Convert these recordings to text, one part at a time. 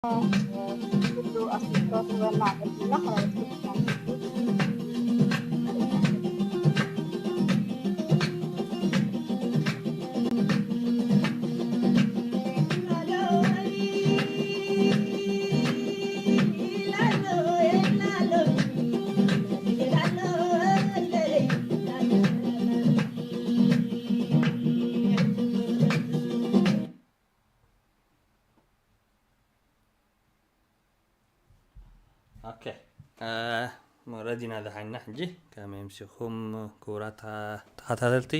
ኩሉ ኣፍልጦ ትህበና ኣገልግሎት። ኦኬ፣ ረዲና ደሓና። ሕጂ ከመይ ምሲኹም ክቡራት ተኸታተልቲ?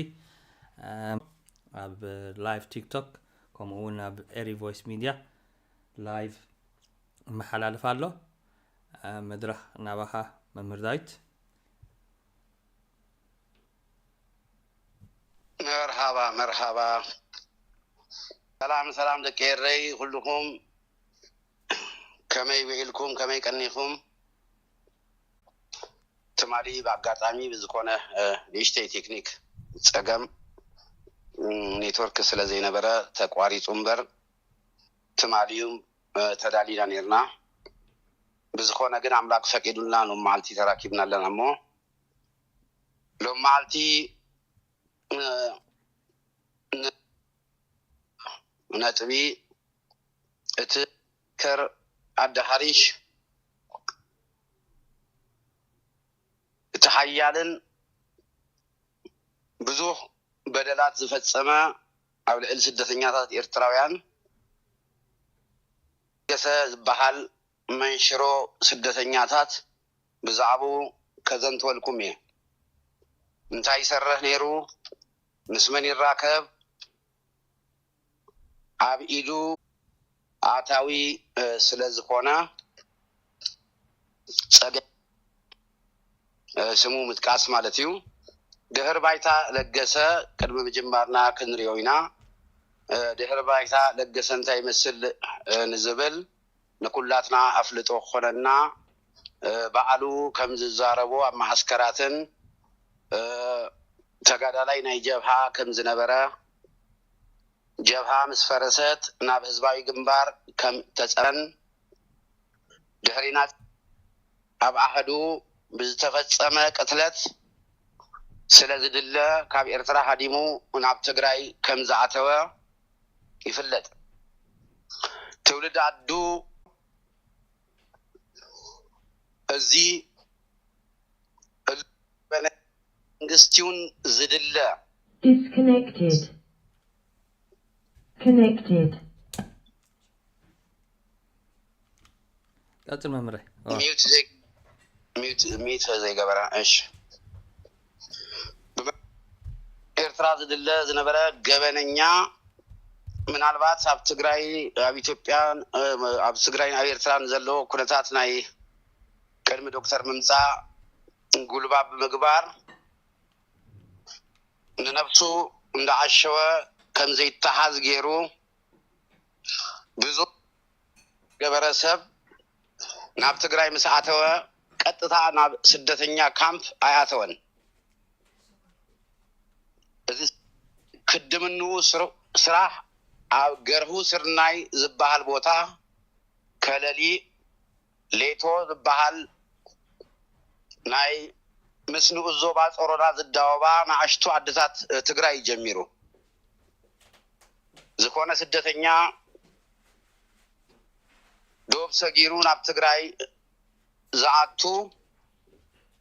ኣብ ላይቭ ቲክቶክ፣ ከምኡ እውን ኣብ ኤሪ ቮይስ ሚድያ ላይቭ ይመሓላለፍ ኣሎ። መድረኽ ናባኻ መምህር ዳዊት። መርሃባ መርሃባ። ሰላም ሰላም ደቂ ኤረይ ኩልኹም፣ ከመይ ውዒልኩም፣ ከመይ ቀኒኹም? ትማሊ ብኣጋጣሚ ብዝኾነ ንእሽተይ ቴክኒክ ጸገም ኔትወርክ ስለ ዘይነበረ ተቋሪጹ እምበር ትማሊ እዩ ተዳሊና ኔርና። ብዝኾነ ግን ኣምላክ ፈቂዱልና ሎም መዓልቲ ተራኪብና ኣለና እሞ ሎም መዓልቲ ነጥቢ እቲ ከር ኣዳሃሪሽ እቲ ሓያልን ብዙሕ በደላት ዝፈጸመ ኣብ ልዕሊ ስደተኛታት ኤርትራውያን ገሰ ዝበሃል መንሽሮ ስደተኛታት ብዛዕብኡ ከዘንትወልኩም እየ። እንታይ ይሰርሕ ነይሩ? ምስ መን ይራከብ? ኣብ ኢዱ ኣታዊ ስለ ዝኾነ ጸገም ስሙ ምጥቃስ ማለት እዩ። ድሕሪ ባይታ ለገሰ ቅድሚ ምጅማርና ክንሪኦ ኢና። ድሕሪ ባይታ ለገሰ እንታይ ይመስል ንዝብል ንኩላትና ኣፍልጦ ክኾነና ባዕሉ ከም ዝዛረቦ ኣብ መዓስከራትን ተጋዳላይ ናይ ጀብሃ ከም ዝነበረ ጀብሃ ምስ ፈረሰት ናብ ህዝባዊ ግንባር ከም ተጸረን ድሕሪ ናጽ ኣብ ኣህዱ ብዝተፈጸመ ቅትለት ስለ ዝድለ ካብ ኤርትራ ሃዲሙ ናብ ትግራይ ከም ዝኣተወ ይፍለጥ። ትውልድ ኣዱ እዚ መንግስቲውን ዝድለ Disconnected. Connected. ቀጽል መምህረይ። ሚዩት ዘይ ሚዩት ሚዩት ዘይገበረ እሺ ኤርትራ ዝድለ ዝነበረ ገበነኛ ምናልባት ኣብ ትግራይ ኣብ ኢትዮጵያን ኣብ ትግራይን ኣብ ኤርትራን ዘለዎ ኩነታት ናይ ቅድሚ ዶክተር ምምፃእ ጉልባብ ብምግባር ንነብሱ እንዳዓሸወ ከም ዘይተሓዝ ገይሩ ብዙ ገበረ ሰብ ናብ ትግራይ ምስ ኣተወ ቀጥታ ናብ ስደተኛ ካምፕ ኣይኣተወን። እዚ ክድምንኡ ስራሕ ኣብ ገርሁ ስርናይ ዝበሃል ቦታ ከለሊ ሌቶ ዝበሃል ናይ ምስ ንኡስ ዞባ ጾሮና ዝዳወባ ንኣሽቱ ዓድታት ትግራይ ጀሚሩ። ዝኾነ ስደተኛ ዶብ ሰጊሩ ናብ ትግራይ ዝኣቱ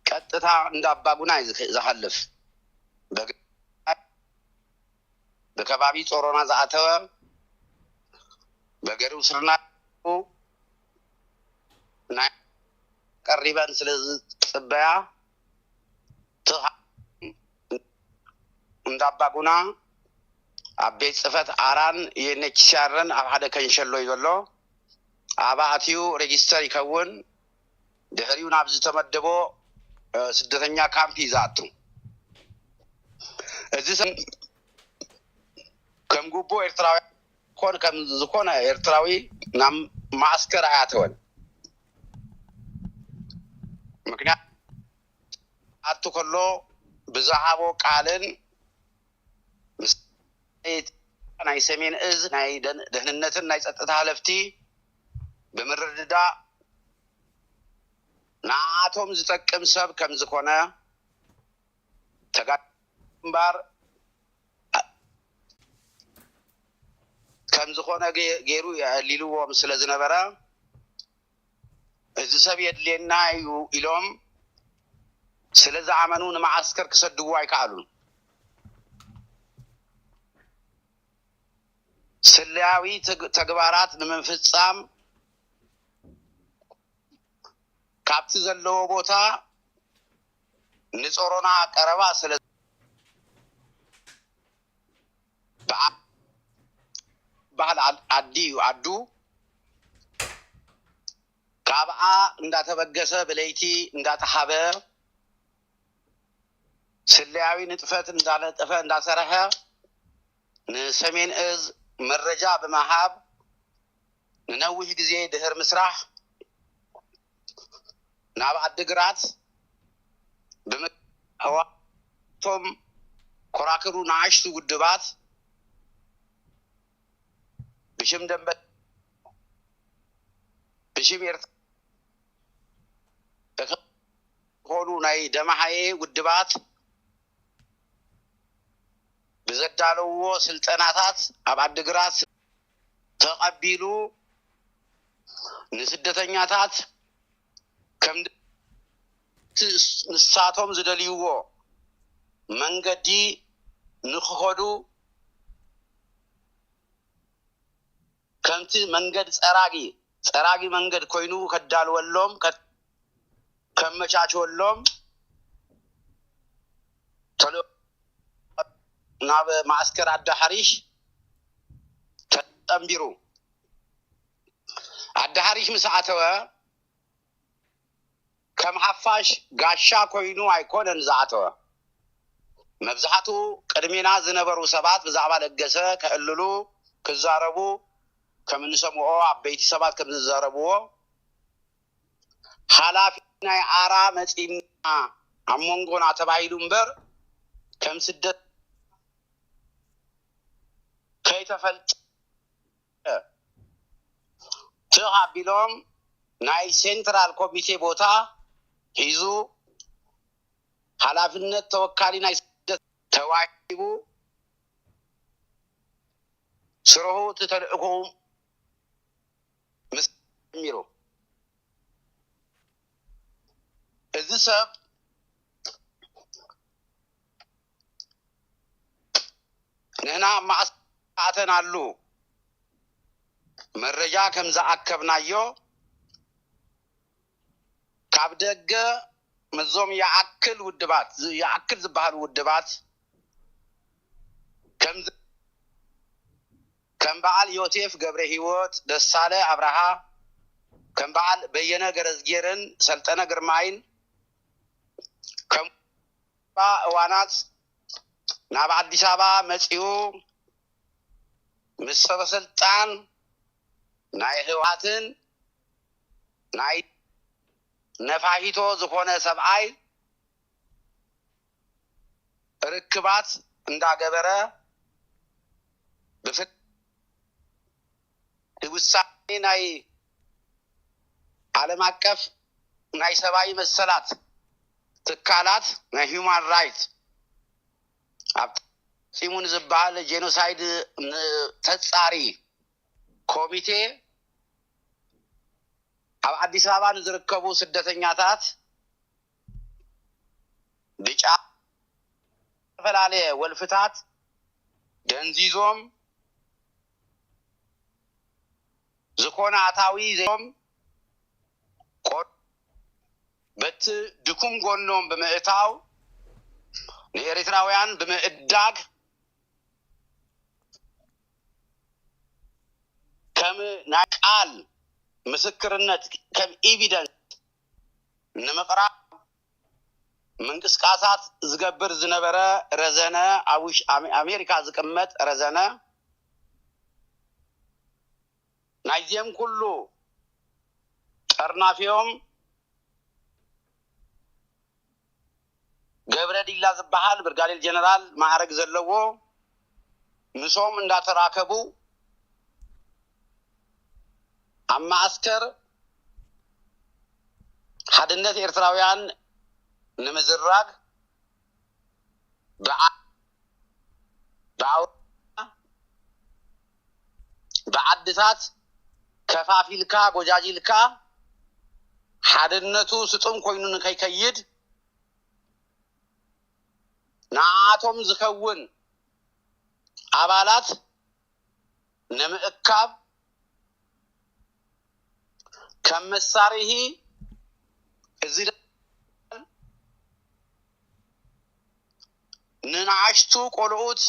ቀጥታ እንዳ ኣባጉና እዩ ዝኸ- ዝሓልፍ። በግ- ብከባቢ ጾሮና ዝኣተወ በገሪው ስርና ናይ ቀሪበን ስለ ዝጽበያ ትኻ እንዳባጉና ኣብ ቤት ጽፈት ኣራን ዩኤንኤችሲኣርን ኣብ ሓደ ከንሸሎ እዩ ዘሎ። ኣብ ኣትዩ ሬጂስተር ይከውን። ድሕሪኡ ናብ ዝተመደቦ ስደተኛ ካምፕ እዩ ዝኣቱ። እዚ ሰብ ከም ግቡእ ኤርትራዊ ኮን ከም ዝኾነ ኤርትራዊ ናብ ማዕስከር ኣያተወን። ምክንያቱ ኣቱ ከሎ ብዝሃቦ ቃልን ምስ ናይ ሰሜን እዝ ናይ ደን- ደህንነትን ናይ ጸጥታ ሃለፍቲ ብምርድዳእ ንዓኣቶም ዝጠቅም ሰብ ከም ዝኾነ፣ ተጋድሎ ግንባር ከም ዝኾነ ገ- ገይሩ የዕሊልዎም ስለ ዝነበረ፣ እዚ ሰብ የድልየና እዩ ኢሎም ስለ ዝኣመኑ ንመዓስከር ክሰድዎ ኣይከኣሉን። ስለያዊ ተግ- ተግባራት ንምፍጻም ካብቲ ዘለዎ ቦታ ንጾሮና ቀረባ ስለ በዓ- በዓል ዓድ- ዓዲ እዩ ዓዱ። ካብኣ እንዳተበገሰ ብለይቲ እንዳተሓበ ስለያዊ ንጥፈት እንዳነጠፈ እንዳሰረሐ ንሰሜን እዝ መረጃ ብምሃብ ንነዊሕ ግዜ ድህር ምስራሕ ናብ ዓድግራት ብምእቶም ኮራክሩ ንኣሽቱ ውድባት ብሽም ደንበ ብሽም ኤርትራ ዝኾኑ ናይ ደማሓኤ ውድባት ብዘዳለውዎ ስልጠናታት ኣብ ዓድግራት ተቐቢሉ ንስደተኛታት ከም ንሳቶም ዝደልይዎ መንገዲ ንክኸዱ ከምቲ መንገድ ፀራጊ ፀራጊ መንገድ ኮይኑ ከዳልወሎም ከመቻችወሎም ተልእኮ ናብ ማእስከር ኣዳሓሪሽ ተጠንቢሩ። ኣዳሓሪሽ ምስ ኣተወ ከም ሓፋሽ ጋሻ ኮይኑ ኣይኮነን ዝኣተወ። መብዛሕትኡ ቅድሜና ዝነበሩ ሰባት ብዛዕባ ለገሰ ከዕልሉ ክዛረቡ ከም እንሰምዖ፣ ዓበይቲ ሰባት ከም ዝዛረብዎ፣ ሓላፊ ናይ ኣራ መጺና ኣብ መንጎና ተባሂሉ እምበር ከም ስደት ከይተፈልጠ ትኽ ኣቢሎም ናይ ሴንትራል ኮሚቴ ቦታ ሒዙ ሓላፍነት ተወካሊ ናይ ስደት ተዋሂቡ ስርሑ እቲ ተልእኮኡ ምስ ጀሚሩ። እዚ ሰብ ንሕና ኣብ ማእሰርቲ ኣተናሉ መረጃ ከም ዝኣከብናዮ ካብ ደገ ምስዞም ይኣክል ውድባት ይኣክል ዝበሃሉ ውድባት ከም ከም በዓል ዮሴፍ ገብረ ህይወት፣ ደሳለ ኣብርሃ፣ ከም በዓል በየነ ገረዝጌርን ሰልጠነ ግርማይን ከም እዋናት ናብ ኣዲስ ኣበባ መጺኡ ምስ ሰበስልጣን ናይ ህወሓትን ናይ ነፋሂቶ ዝኾነ ሰብኣይ ርክባት እንዳገበረ ብፍላይ ውሳኔ ናይ ዓለም ኣቀፍ ናይ ሰብኣዊ መሰላት ትካላት ናይ ሂውማን ራይት ኣብ ፈጺሙ ንዝበሃል ጄኖሳይድ ተጻሪ ኮሚቴ ኣብ ኣዲስ ኣበባ ንዝርከቡ ስደተኛታት ብጫ ዝተፈላለየ ወልፍታት ደንዚዞም ዝኾነ ኣታዊ ዘይም ቆ- በቲ ድኩም ጎኖም ብምእታው ንኤርትራውያን ብምእዳግ ከም ናይ ቃል ምስክርነት ከም ኤቪደንስ ንምቕራብ ምንቅስቃሳት ዝገብር ዝነበረ ረዘነ ኣብ ውሽ- ኣሜ- ኣሜሪካ ዝቅመጥ ረዘነ ናይዚኦም ኩሉ ጠርናፊኦም ገብረ ዲላ ዝበሃል ብርጋዴር ጀነራል ማዕረግ ዘለዎ ምስኦም እንዳተራከቡ ኣብ ማዓስከር ሓድነት ኤርትራውያን ንምዝራግ ብዓ- ብዓው- ብዓድታት ከፋፊልካ ጎጃጂልካ ሓድነቱ ስጡም ኮይኑ ንከይከይድ ንዓኣቶም ዝኸውን ኣባላት ንምእካብ ከም መሳርሒ እዚ ንንኣሽቱ ቆልኡት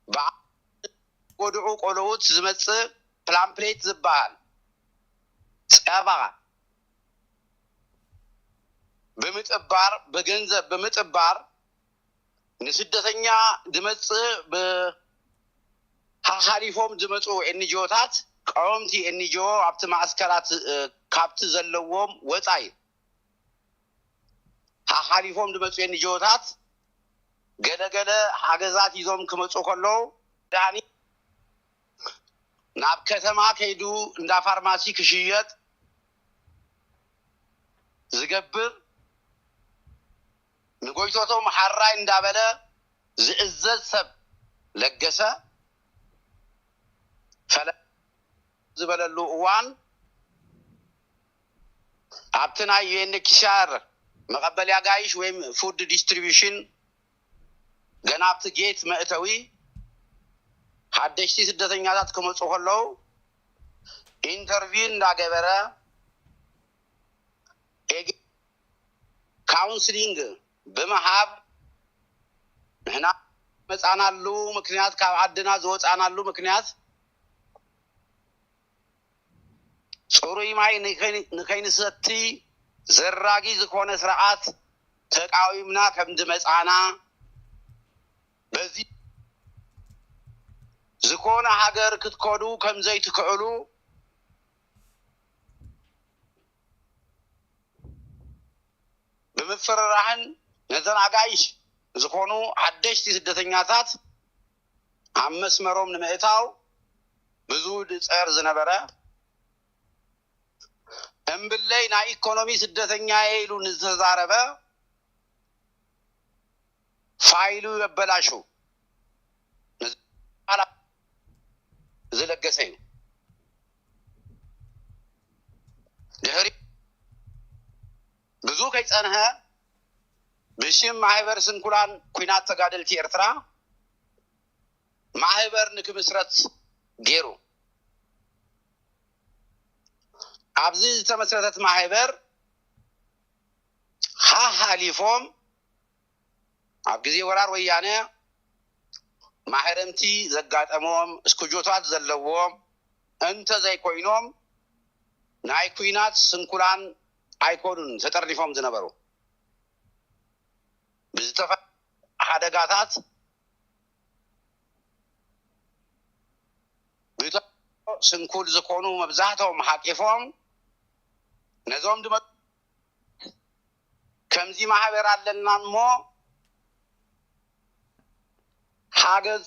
ብዓ- ጎድዑ ቆልኡት ዝመጽእ ፕላምፕሌት ዝበሃል ጸባ ብምጥባር ብገንዘብ ብምጥባር ንስደተኛ ዝመጽእ ብሓሓሊፎም ዝመጹ ኤንጂኦታት ቀወምቲ ኤንጂኦ ኣብቲ ማእስከራት ካብቲ ዘለዎም ወጻኢ ሓሓሊፎም ዝመጹ ኤንጂኦታት ገለገለ ሓገዛት ሒዞም ክመጹ ከለዉ ዳኒ ናብ ከተማ ከይዱ እንዳ ፋርማሲ ክሽየጥ ዝገብር ንጎይቶቶም ሓራይ እንዳበለ ዝእዘዝ ሰብ ለገሰ ፈለ ዝበለሉ እዋን ኣብቲ ናይ ዩኤንኤችሲኣር መቐበሊ ኣጋይሽ ወይም ፉድ ዲስትሪቢሽን ገና ኣብቲ ጌት መእተዊ ሓደሽቲ ስደተኛታት ክመፁ ከለዉ ኢንተርቪው እንዳገበረ ካውንስሊንግ ብምሃብ ንሕና መፃናሉ ምክንያት ካብ ዓድና ዝወፃናሉ ምክንያት ፅሩይ ማይ ንከይንሰቲ ዘራጊ ዝኾነ ስርዓት ተቃዊምና ከም ዝመፃና በዚ ዝኾነ ሃገር ክትከዱ ከም ዘይትክእሉ ብምፍርራህን ነዘን ኣጋይሽ ዝኾኑ ሓደሽቲ ስደተኛታት ኣብ መስመሮም ንምእታው ብዙ ድፀር ዝነበረ እምብለይ ናይ ኢኮኖሚ ስደተኛ እየ ኢሉ ንዝተዛረበ ፋይሉ የበላሹ ዝለገሰ እዩ። ድሕሪ ብዙ ከይፀንሐ ብሽም ማህበር ስንኩላን ኩናት ተጋደልቲ ኤርትራ ማህበር ንክምስረት ገይሩ። ኣብዚ ዝተመስረተት ማህበር ሓሓሊፎም ኣብ ግዜ ወራር ወያነ ማህረምቲ ዘጋጠሞም እስኩጆታት ዘለዎም እንተዘይኮይኖም ናይ ኩናት ስንኩላን ኣይኮኑን ተጠርኒፎም ዝነበሩ ብዝተፈላለዩ ሓደጋታት ብተፈጥሮ ስንኩል ዝኾኑ መብዛሕትኦም ሓቂፎም ነዞም ድመ ከምዚ ማህበር ኣለና እሞ ሓገዝ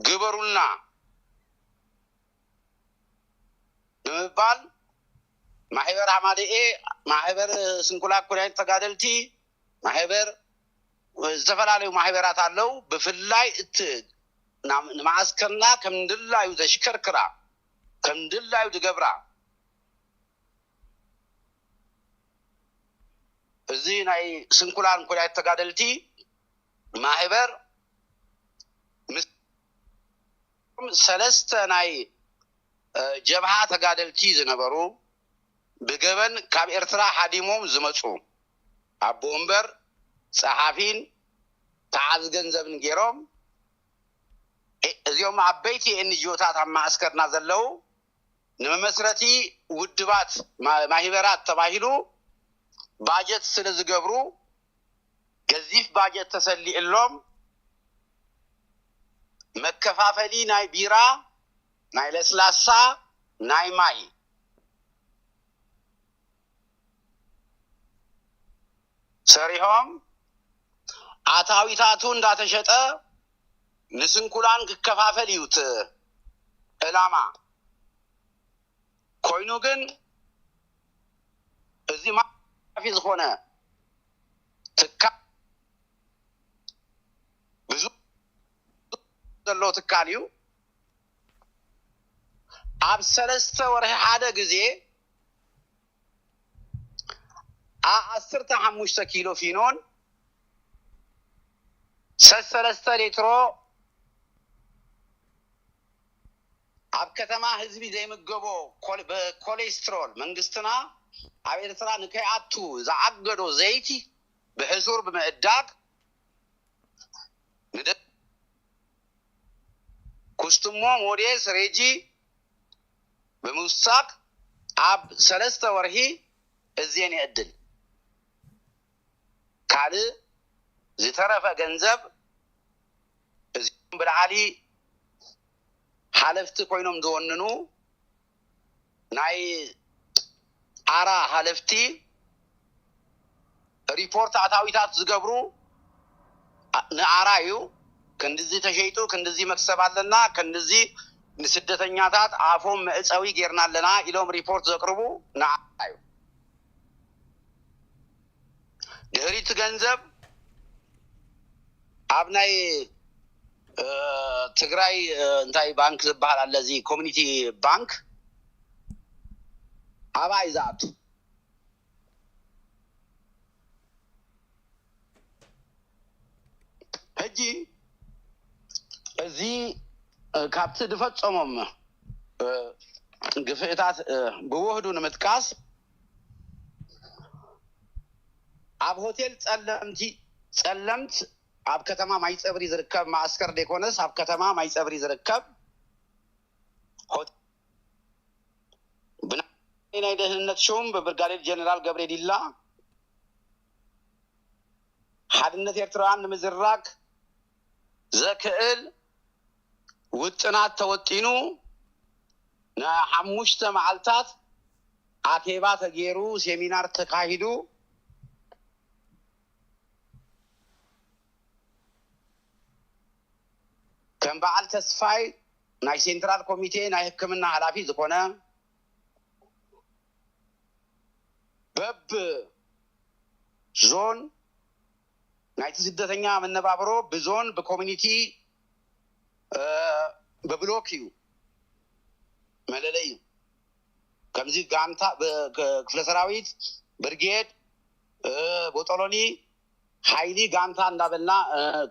ግበሩልና ንምባል ማሕበር ኣማደኤ ማሕበር ስንኩላ ኩናት ተጋደልቲ ማሕበር ዝተፈላለዩ ማሕበራት ኣለዉ። ብፍላይ እቲ ንማዓስከርና ከም ድላዩ ዘሽከርክራ ከም ድላዩ ዝገብራ እዚ ናይ ስንኩላን ኩናት ተጋደልቲ ማህበር ምስ ሰለስተ ናይ ጀብሃ ተጋደልቲ ዝነበሩ ብገበን ካብ ኤርትራ ሓዲሞም ዝመፁ ኣቦ ወንበር ጸሓፊን ተዓዚ ገንዘብን ገይሮም እዚኦም ዓበይቲ ኤንጂኦታት ኣብ ማእስከርና ዘለዉ ንመመስረቲ ውድባት ማሂበራት ተባሂሉ ባጀት ስለ ዝገብሩ ገዚፍ ባጀት ተሰሊእሎም መከፋፈሊ ናይ ቢራ ናይ ለስላሳ ናይ ማይ ሰሪሖም ኣታዊታቱ እንዳተሸጠ ንስንኩላን ክከፋፈል እዩ እቲ ዕላማ። ኮይኑ ግን እዚ ማፊ ዝኾነ ትካል ብዙ ዘሎ ትካል እዩ። ኣብ ሰለስተ ወርሒ ሓደ ግዜ ዓ ዓሰርተ ሓሙሽተ ኪሎ ፊኖን ሰሰለስተ ሊትሮ ኣብ ከተማ ህዝቢ ዘይምገቦ ኮሌስትሮል መንግስትና ኣብ ኤርትራ ንከይኣቱ ዝዓገዶ ዘይቲ ብሕሱር ብምዕዳግ ንደ ኩስትሞ ሞዴስ ሬጂ ብምውሳክ ኣብ ሰለስተ ወርሒ እዝየን የዕድል። ካልእ ዝተረፈ ገንዘብ እዚኦም ብላዕሊ ሓለፍቲ ኮይኖም ዝወንኑ ናይ ኣራ ሓለፍቲ ሪፖርት ኣታዊታት ዝገብሩ ንኣራ እዩ። ክንድዚ ተሸይጡ፣ ክንድዚ መክሰብ ኣለና፣ ክንድዚ ንስደተኛታት ኣፎም መእፀዊ ጌርና ኣለና ኢሎም ሪፖርት ዘቅርቡ ንኣራ እዩ። ድሕሪቲ ገንዘብ ኣብ ናይ ትግራይ እንታይ ባንክ ዝበሃል ኣለ፣ እዚ ኮሚኒቲ ባንክ ኣባይ ዝኣቱ። ሕጂ እዚ ካብቲ ዝፈፀሞም ግፍእታት ብውህዱ ንምጥቃስ፣ ኣብ ሆቴል ፀለምቲ ፀለምት ኣብ ከተማ ማይፀብሪ ዝርከብ ማእስከር ደይኮነስ ኣብ ከተማ ማይፀብሪ ዝርከብ ብናይ ናይ ደህንነት ሹም ብብርጋዴር ጀነራል ገብሬ ዲላ ሓድነት ኤርትራውያን ንምዝራግ ዘክእል ውጥናት ተወጢኑ ንሓሙሽተ መዓልታት ኣኬባ ተገይሩ ሴሚናር ተካሂዱ። ከም በዓል ተስፋይ ናይ ሴንትራል ኮሚቴ ናይ ሕክምና ሓላፊ ዝኾነ በብ ዞን ናይቲ ስደተኛ መነባብሮ ብዞን ብኮሚኒቲ ብብሎክ እዩ መለለዩ። ከምዚ ጋንታ ክፍለ ሰራዊት ብርጌድ ቦጦሎኒ ሓይሊ ጋንታ እንዳበልና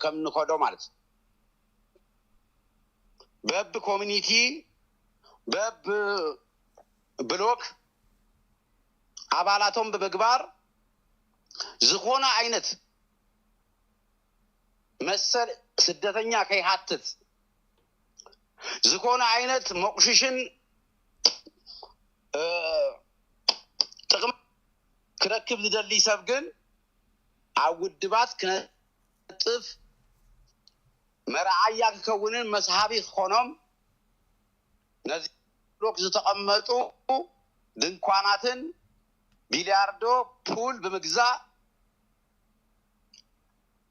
ከም ንኸዶ ማለት በብ ኮሚኒቲ በብ ብሎክ ኣባላቶም ብምግባር ዝኾነ ዓይነት መሰል ስደተኛ ከይሓትት ዝኾነ ዓይነት መቑሽሽን ጥቕሚ ክረክብ ዝደሊ ሰብ ግን ኣብ ውድባት ክነጥፍ መርዓያ ክከውንን መስሃቢ ክኾኖም ነዚ ብሎክ ዝተቐመጡ ድንኳናትን ቢልያርዶ ፑል ብምግዛእ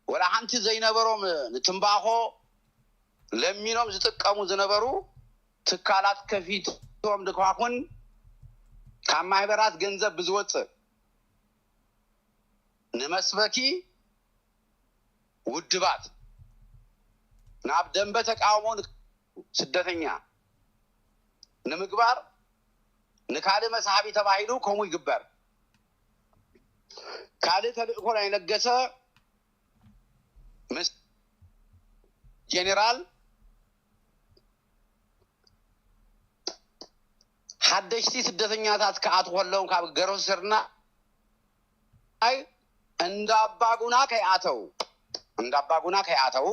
ወላ ሓንቲ ዘይነበሮም ንትምባኾ ለሚኖም ዝጥቀሙ ዝነበሩ ትካላት ከፊቶም ድኳኹን ካብ ማህበራት ገንዘብ ብዝወፅእ ንመስበኪ ውድባት ናብ ደንበ ተቃውሞ ስደተኛ ንምግባር ንካልእ መስሓቢ ተባሂሉ ከምኡ ይግበር። ካልእ ተልእኮ ናይ ለገሰ ምስ ጀኔራል ሓደሽቲ ስደተኛታት ክኣትዉ ከለዉ ካብ ገረሱ ስርናይ እንዳባጉና ከይኣተዉ እንዳባጉና ከይኣተዉ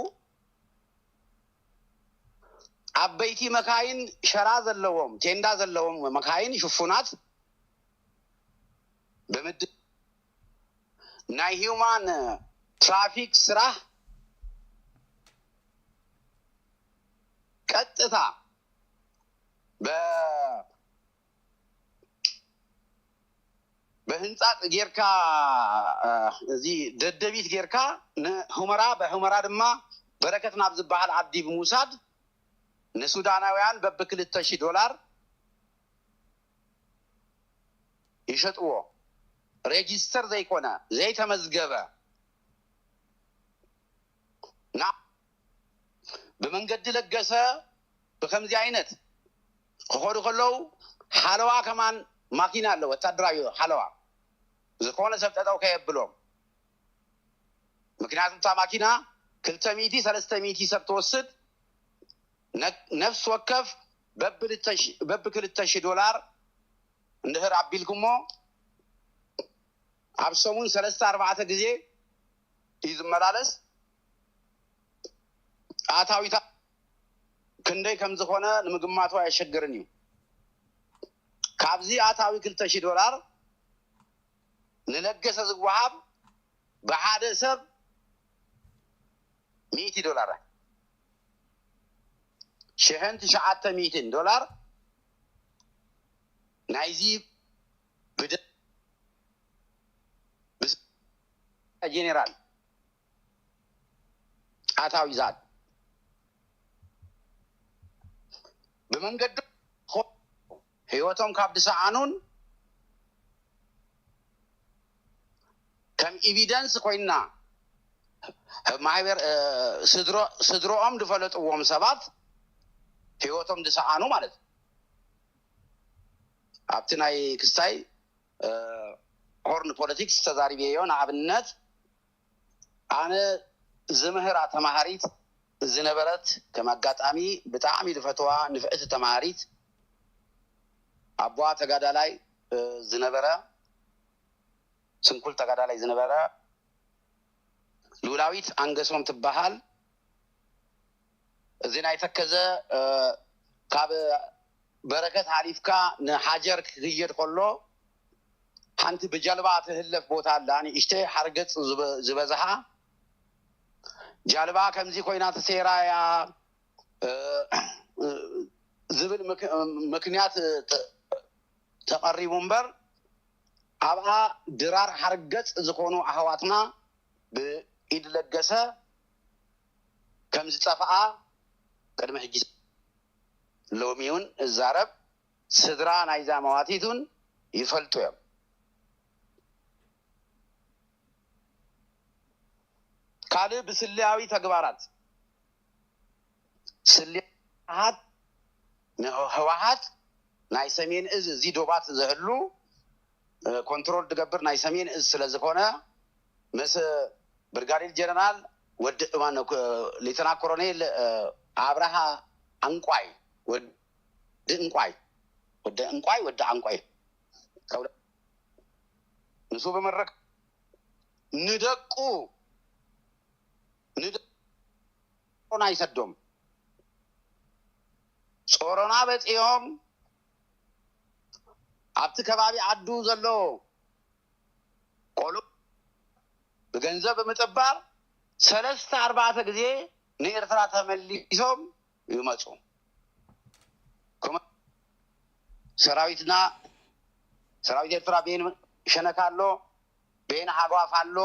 ዓበይቲ መካይን ሸራ ዘለዎም ቴንዳ ዘለዎም መካይን ሽፉናት ብምድ ናይ ሂውማን ትራፊክ ስራሕ ቀጥታ በ ብህንፃፅ ጌርካ እዚ ደደቢት ጌርካ ንሁመራ ብሁመራ ድማ በረከት ናብ ዝበሃል ዓዲ ብምውሳድ ንሱዳናውያን በብክልተ ሺህ ዶላር ዝሸጥዎ፣ ሬጂስተር ዘይኮነ፣ ዘይተመዝገበ፣ ና ብመንገዲ ለገሰ ብከምዚ ዓይነት ክኸዱ ከለዉ፣ ሓለዋ ከማን ማኪና ኣሎ፣ ወታደራዊ ሓለዋ፣ ዝኾነ ሰብ ጠጠው ከየብሎም። ምክንያቱ እታ ማኪና ክልተ ሚእቲ ሰለስተ ሚእቲ ሰብ ትወስድ፣ ነፍሲ ወከፍ በቢ ክልተ ሺህ ዶላር እንድሕር ኣቢልኩሞ፣ ኣብ ሰሙን ሰለስተ ኣርባዕተ ግዜ እዩ ዝመላለስ። ኣታዊታ ክንደይ ከም ዝኾነ ንምግማቱ ኣየሸግርን እዩ። ካብዚ ኣታዊ ክልተ ሺህ ዶላር ንለገሰ ዝወሃብ ብሓደ ሰብ ሚእቲ ዶላር፣ ሽሕን ትሽዓተ ሚእትን ዶላር ናይዚ ብደ-፣ ብስ-፣ ጄኔራል ኣታዊ ዛድ ብመንገዲ ኾ-፣ ህይወቶም ካብ ዝሰኣኑን ከም ኤቪደንስ ኮይና ማህበር፣ እ፣ ስድሮ-፣ ስድሮኦም ዝፈለጥዎም ሰባት ህይወቶም ዝሰኣኑ ማለት እዩ። ኣብቲ ናይ ክስታይ፣ እ፣ ሆርን ፖለቲክስ ተዛሪበዮ። ንኣብነት ኣነ ዝምህራ ተማሃሪት ዝነበረት፣ ከም ኣጋጣሚ ብጣዕሚ ዝፈትዋ ንፍዕቲ ተማሃሪት፣ ኣቦኣ ተጋዳላይ፣ እ፣ ዝነበረ፣ ስንኩል ተጋዳላይ ዝነበረ፣ ሉላዊት ኣንገሶም ትበሃል። እዚ ናይ ተከዘ፣ እ፣ ካብ በረከት ሓሊፍካ ንሓጀር ክክየድ ከሎ፣ ሓንቲ ብጀልባ ትህለፍ ቦታ ኣላ፣ ንእሽተይ ሓርገጽ ዝበ-፣ ዝበዝሓ ጃልባ ከምዚ ኮይና ተሰይራ እያ፣ እ፣ እ፣ ዝብል ምክ-፣ ምክንያት ተ-፣ ተቐሪቡ እምበር፣ ኣብኣ ድራር ሓርገጽ ዝኾኑ ኣሕዋትና ብኢድ ለገሰ ከም ዝጠፍኣ ቅድሚ ሕጂ፣ ሎሚ እውን እዛረብ፣ ስድራ ናይዛ መዋቲት እውን ይፈልጡ እዮም። ካልእ ብስልያዊ ተግባራት፣ ስልያት ንህወሓት ናይ ሰሜን እዝ፣ እዚ ዶባት ዝህሉ፣ እ፣ ኮንትሮል ዝገብር ናይ ሰሜን እዝ ስለ ዝኾነ፣ ምስ ብርጋዴር ጀነራል ወዲ፣ ማነው፣ ክ-፣ ሌተና ኮሎኔል፣ እ፣ ኣብርሃ ዕንቋይ፣ ወዲ ዕንቋይ፣ ወዲ ዕንቋይ፣ ወዲ ዕንቋይ፣ ከውለ-፣ ንሱ ብምርክ-፣ ንደቁ፣ ንደቁ ጾሮና ይሰዶም። ጾሮና በጺኦም፣ ኣብቲ ከባቢ ዓዱ ዘሎ ቆልዑ ብገንዘብ ብምጥባር ሰለስተ ኣርባዕተ ግዜ ንኤርትራ ተመሊሶም ይመጹ። ከመ-፣ ሰራዊትና፣ ሰራዊት ኤርትራ ቤን ሸነካ ኣሎ፣ ቤን ሃጓፍ ኣሎ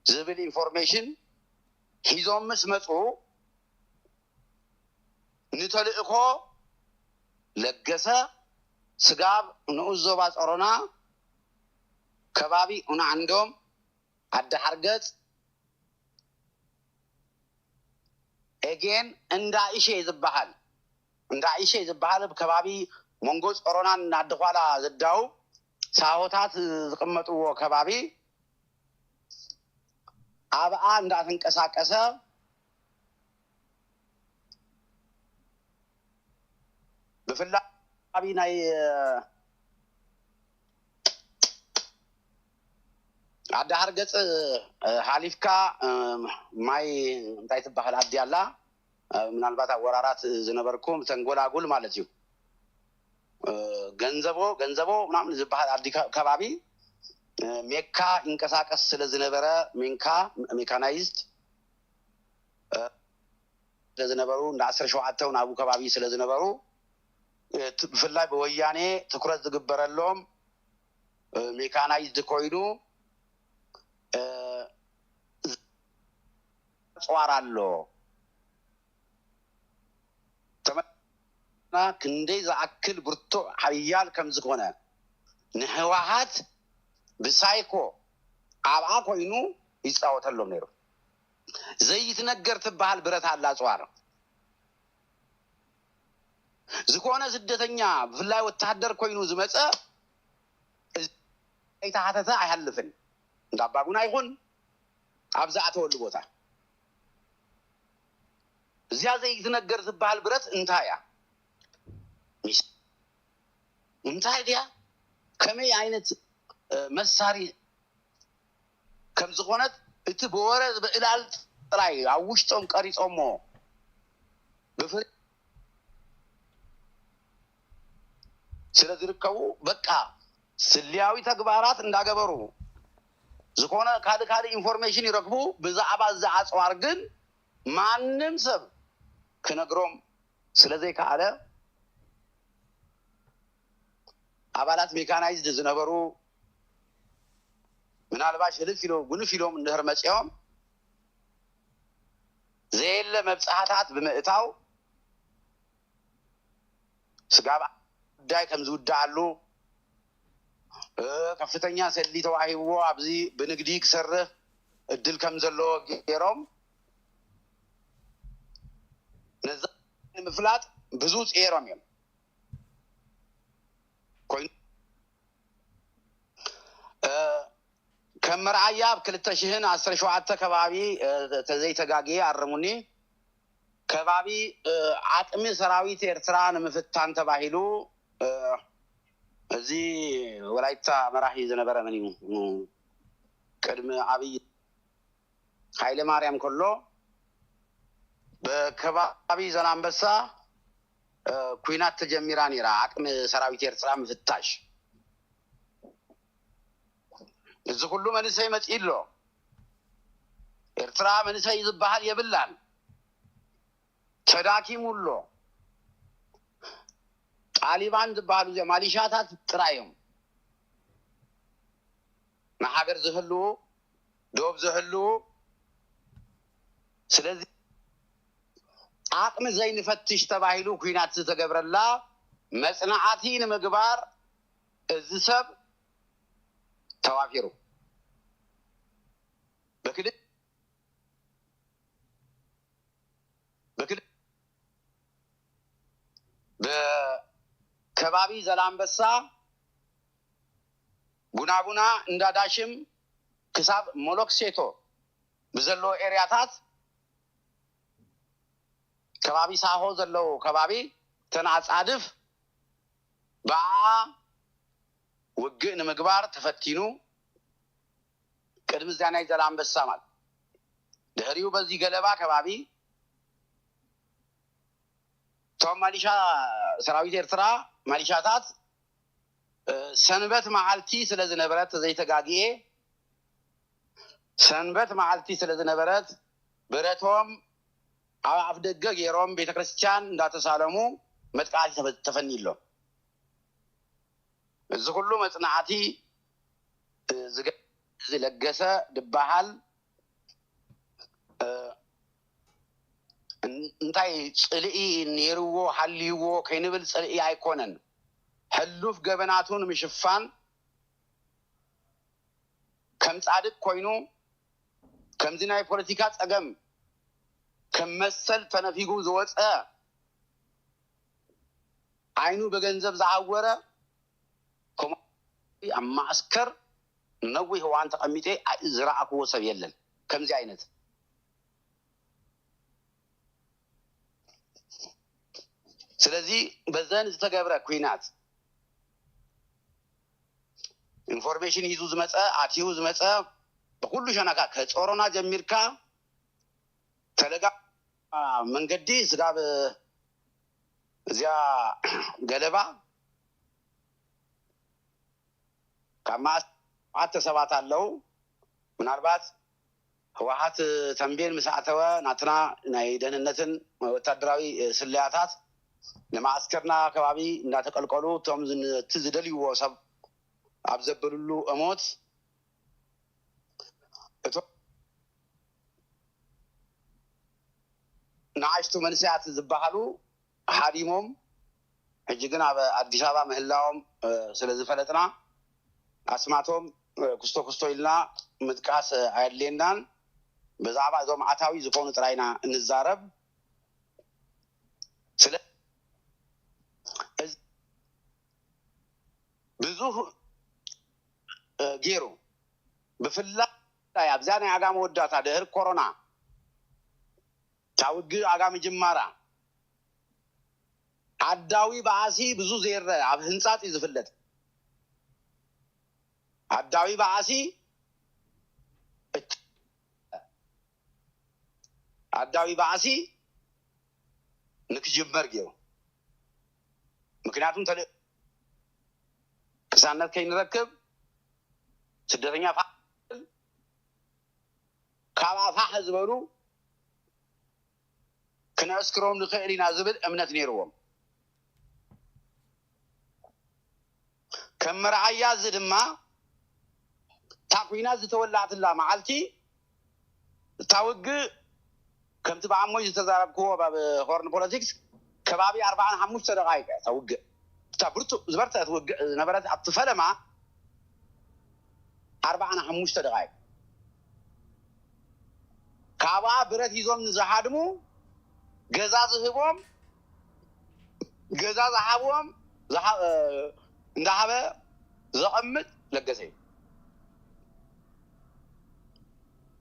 ዝብል ኢንፎርሜሽን ሒዞም ምስ መጹ፣ ንተልእኮ ለገሰ፣ ስጋብ ንኡስ ዞባ ጸሮና፣ ከባቢ ኡናዓንዶም፣ ዓዲ ሓርገጽ፣ ኤጌን እንዳ ኢሼ ዝበሃል፣ እንዳ ኢሼ ዝበሃል ኣብ ከባቢ መንጎ ጸሮናን ኣዲዃላ ዘዳውብ ሳሆታት ዝቕመጥዎ ከባቢ፣ ኣብኣ እንዳተንቀሳቀሰ፣ ብፍላይ ኣብ ናይ፣ እ፣ ዓዲ ሓርገጽ፣ እ፣ ሓሊፍካ፣ እ፣ ማይ እንታይ ትበሃል ዓዲ ኣላ? እ፣ ምናልባት ኣብ ወራራት ዝነበርኩም፣ ተንጎላጉል ማለት እዩ። እ፣ ገንዘቦ፣ ገንዘቦ ምናምን ዝበሃል ዓዲ ከ-፣ ከባቢ፣ እ፣ ሜካ ይንቀሳቀስ ስለ ዝነበረ፣ ሜንካ፣ ሜካናይዝድ፣ እ፣ ስለ ዝነበሩ፣ እንዳ ዓሰርተ ሸውዓተ እውን ኣብኡ ከባቢ ስለ ዝነበሩ፣ እ፣ ት-፣ ብፍላይ ብወያኔ ትኩረት ዝግበረሎም፣ እ፣ ሜካናይዝድ ኮይኑ፣ እ፣ ኣጽዋር ኣሎ። ተመ-፣ ክንደይ ዝኣክል ብርቱዕ ሓያል ከም ዝኾነ፣ ንህወሓት ብሳይኮ ኣብኣ ኮይኑ ይፃወተሎም ነይሩ። ዘይትነገር ትበሃል ብረት ኣላ ኣፅዋር። ዝኾነ ስደተኛ ብፍላይ ወታደር ኮይኑ ዝመፀ ዘይተሓተተ ኣይሃልፍን። እንዳ ኣባጉና ይኹን ኣብ ዝኣተወሉ ቦታ እዚኣ ዘይትነገር ዝበሃል ብረት እንታይ እያ? እንታይ ድያ? ከመይ ዓይነት መሳሪ ከም ዝኾነት እቲ ብወረ ብዕላል ጥራይ ኣብ ውሽጦም ቀሪጾሞ ብፍሪ ስለ ዝርከቡ በቃ ስልያዊ ተግባራት እንዳገበሩ ዝኾነ ካልእ ካልእ ኢንፎርሜሽን ይረክቡ። ብዛዕባ እዚ ኣፅዋር ግን ማንም ሰብ ክነግሮም ስለ ዘይከኣለ ኣባላት ሜካናይዝድ ዝነበሩ ምናልባሽ ህልፍ ኢሎ ጉንፍ ኢሎም እንድሕር መፂኦም ዘየለ መብፅሓታት ብምእታው ስጋብ ጉዳይ ከም ዝውድኣሉ ከፍተኛ ሰሊ ተዋሂብዎ ኣብዚ ብንግዲ ክሰርህ እድል ከም ዘለዎ ገይሮም ነዛ ንምፍላጥ ብዙ ፅየሮም እዮም ኮይኑ ከም መርኣያ ኣብ ክልተ ሽሕን ዓሰርተ ሸውዓተ ከባቢ ተዘይተጋግየ ኣርሙኒ ከባቢ ዓቅሚ ሰራዊት ኤርትራ ንምፍታን ተባሂሉ እዚ ወላይታ መራሒ ዝነበረ መን እዩ ቅድሚ ኣብይ ሃይለ ማርያም ከሎ ብከባቢ ዘላንበሳ ኩናት ተጀሚራ ነይራ። ዓቅሚ ሰራዊት ኤርትራ ምፍታሽ እዚ ኩሉ መንእሰይ መፂኡ ኣሎ። ኤርትራ መንእሰይ ዝበሃል የብላን። ተዳኪሙ ኣሎ። ጣሊባን ዝበሃሉ እዚኦም ማሊሻታት ጥራይ እዮም ንሃገር ዝህልዉ ዶብ ዝህልዉ። ስለዚ ዓቕሚ ዘይንፈትሽ ተባሂሉ ኩናት ዝተገብረላ መፅናዕቲ ንምግባር እዚ ሰብ ተዋፊሩ ብክልል ብክልል ብከባቢ ዘላንበሳ ጉናጉና እንዳዳሽም ክሳብ ሞሎክሴቶ ብዘለዎ ኤርያታት ከባቢ ሳሆ ዘለዉ ከባቢ ተን ኣፃድፍ ብኣ ውግእ ንምግባር ተፈቲኑ ቅድሚ እዚኣ ናይ ዘላንበሳ ማለት ድሕሪኡ በዚ ገለባ ከባቢ እቶም ማሊሻ ሰራዊት ኤርትራ ማሊሻታት ሰንበት መዓልቲ ስለ ዝነበረት ዘይተጋግኤ ሰንበት መዓልቲ ስለ ዝነበረት ብረቶም ኣብ ኣፍ ደገ ገይሮም ቤተክርስትያን እንዳተሳለሙ መጥቃዕቲ ተፈ- ተፈንዩ ኣሎ። እዚ ኩሉ መፅናዕቲ ዝገ- እዚ ለገሰ ዝበሃል እንታይ ፅልኢ ነይርዎ ሃልይዎ ከይንብል ፅልኢ ኣይኮነን። ሕሉፍ ገበናቱ ንምሽፋን ከም ፃድቅ ኮይኑ ከምዚ ናይ ፖለቲካ ፀገም ከም መሰል ተነፊጉ ዝወፀ ዓይኑ ብገንዘብ ዝዓወረ ከምኡ ኣብ ማእስከር ነዊሕ እዋን ተቐሚጠ ዝረኣክዎ ሰብ የለን። ከምዚ ዓይነት ስለዚ በዘን ዝተገብረ ኩናት ኢንፎርሜሽን ሂዙ ዝመፀ ኣትዩ ዝመፀ ብኩሉ ሸነካ ከፀሮና ጀሚርካ ተለጋ መንገዲ ስጋብ እዚኣ ገለባ ካብ ማእስ ሸውዓተ ሰባት ኣለዉ። ምናልባት ህወሓት ተንቤን ምስ ኣተወ ናትና ናይ ደህንነትን ወታደራዊ ስለያታት ንማእስከርና ከባቢ እንዳተቀልቀሉ እቶም እቲ ዝደልይዎ ሰብ ኣብ ዘበልሉ እሞት እቶም ንኣሽቱ መንእሰያት ዝበሃሉ ሃዲሞም ሕጂ ግን ኣብ ኣዲስ ኣበባ ምህላዎም ስለ ኣስማቶም ክስቶ ክስቶ ኢልና ምጥቃስ ኣየድልየናን። ብዛዕባ እዞም ኣታዊ ዝኾኑ ጥራይና እንዛረብ። ስለ ብዙህ ገይሩ፣ ብፍላይ ኣብዚኣ ናይ ዓጋመ ወዳታ ድሕሪ ኮሮና፣ እታ ውግእ ዓጋመ ጅማራ፣ ዓዳዊ ባእሲ ብዙ ዘይረአ ኣብ ህንጻጽ እዩ ዝፍለጥ። ዓዳዊ ባእሲ ዓዳዊ ባእሲ ንክጅመር ገይሩ። ምክንያቱም ተል ቅሳነት ከይንረክብ ስደተኛ ፋ ካብ ኣፋሕ ዝበሉ ክነእስክሮም ንኽእል ኢና ዝብል እምነት ነይርዎም። ከም መርዓያ እዚ ድማ እታ ኩናት ዝተወላዕትላ መዓልቲ እታ ውግእ ከምቲ ብኣሞይ ዝተዛረብክዎ ኣብ ሆርን ፖለቲክስ ከባቢ ኣርባዓን ሓሙሽተ ደቃይቅ እያ እታ ውግእ እታ ብርቱ ዝበርተት ውግእ ዝነበረት ኣብቲ ፈለማ ኣርባዓን ሓሙሽተ ደቃይቅ ካብኣ ብረት ሂዞም ንዝሃድሙ ገዛ ዝህቦም ገዛ ዝሃብዎም ዝሃ- እ፣ እንዳሃበ ዘቐምጥ ለገሰ እዩ።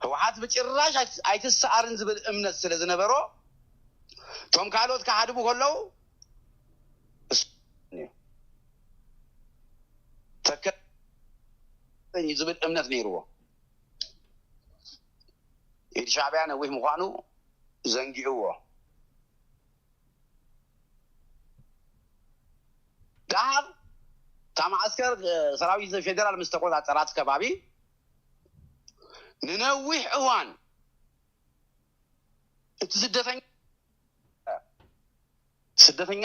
ህወሓት ብጭራሽ ኣይት- ኣይትሰኣርን ዝብል እምነት ስለ ዝነበሮ እቶም ካልኦት ክሃድሙ ከለዉ እሱ ተከ- እዩ ዝብል እምነት ነይርዎ። ኢድ ሻዕቢያ ነዊህ ምዃኑ ዘንጊዕዎ። ደሓር እታ ማዓስከር ሰራዊት ፌደራል ምስ ተቆፃፀራት ከባቢ ንነዊሕ እዋን እቲ ስደተኛ ስደተኛ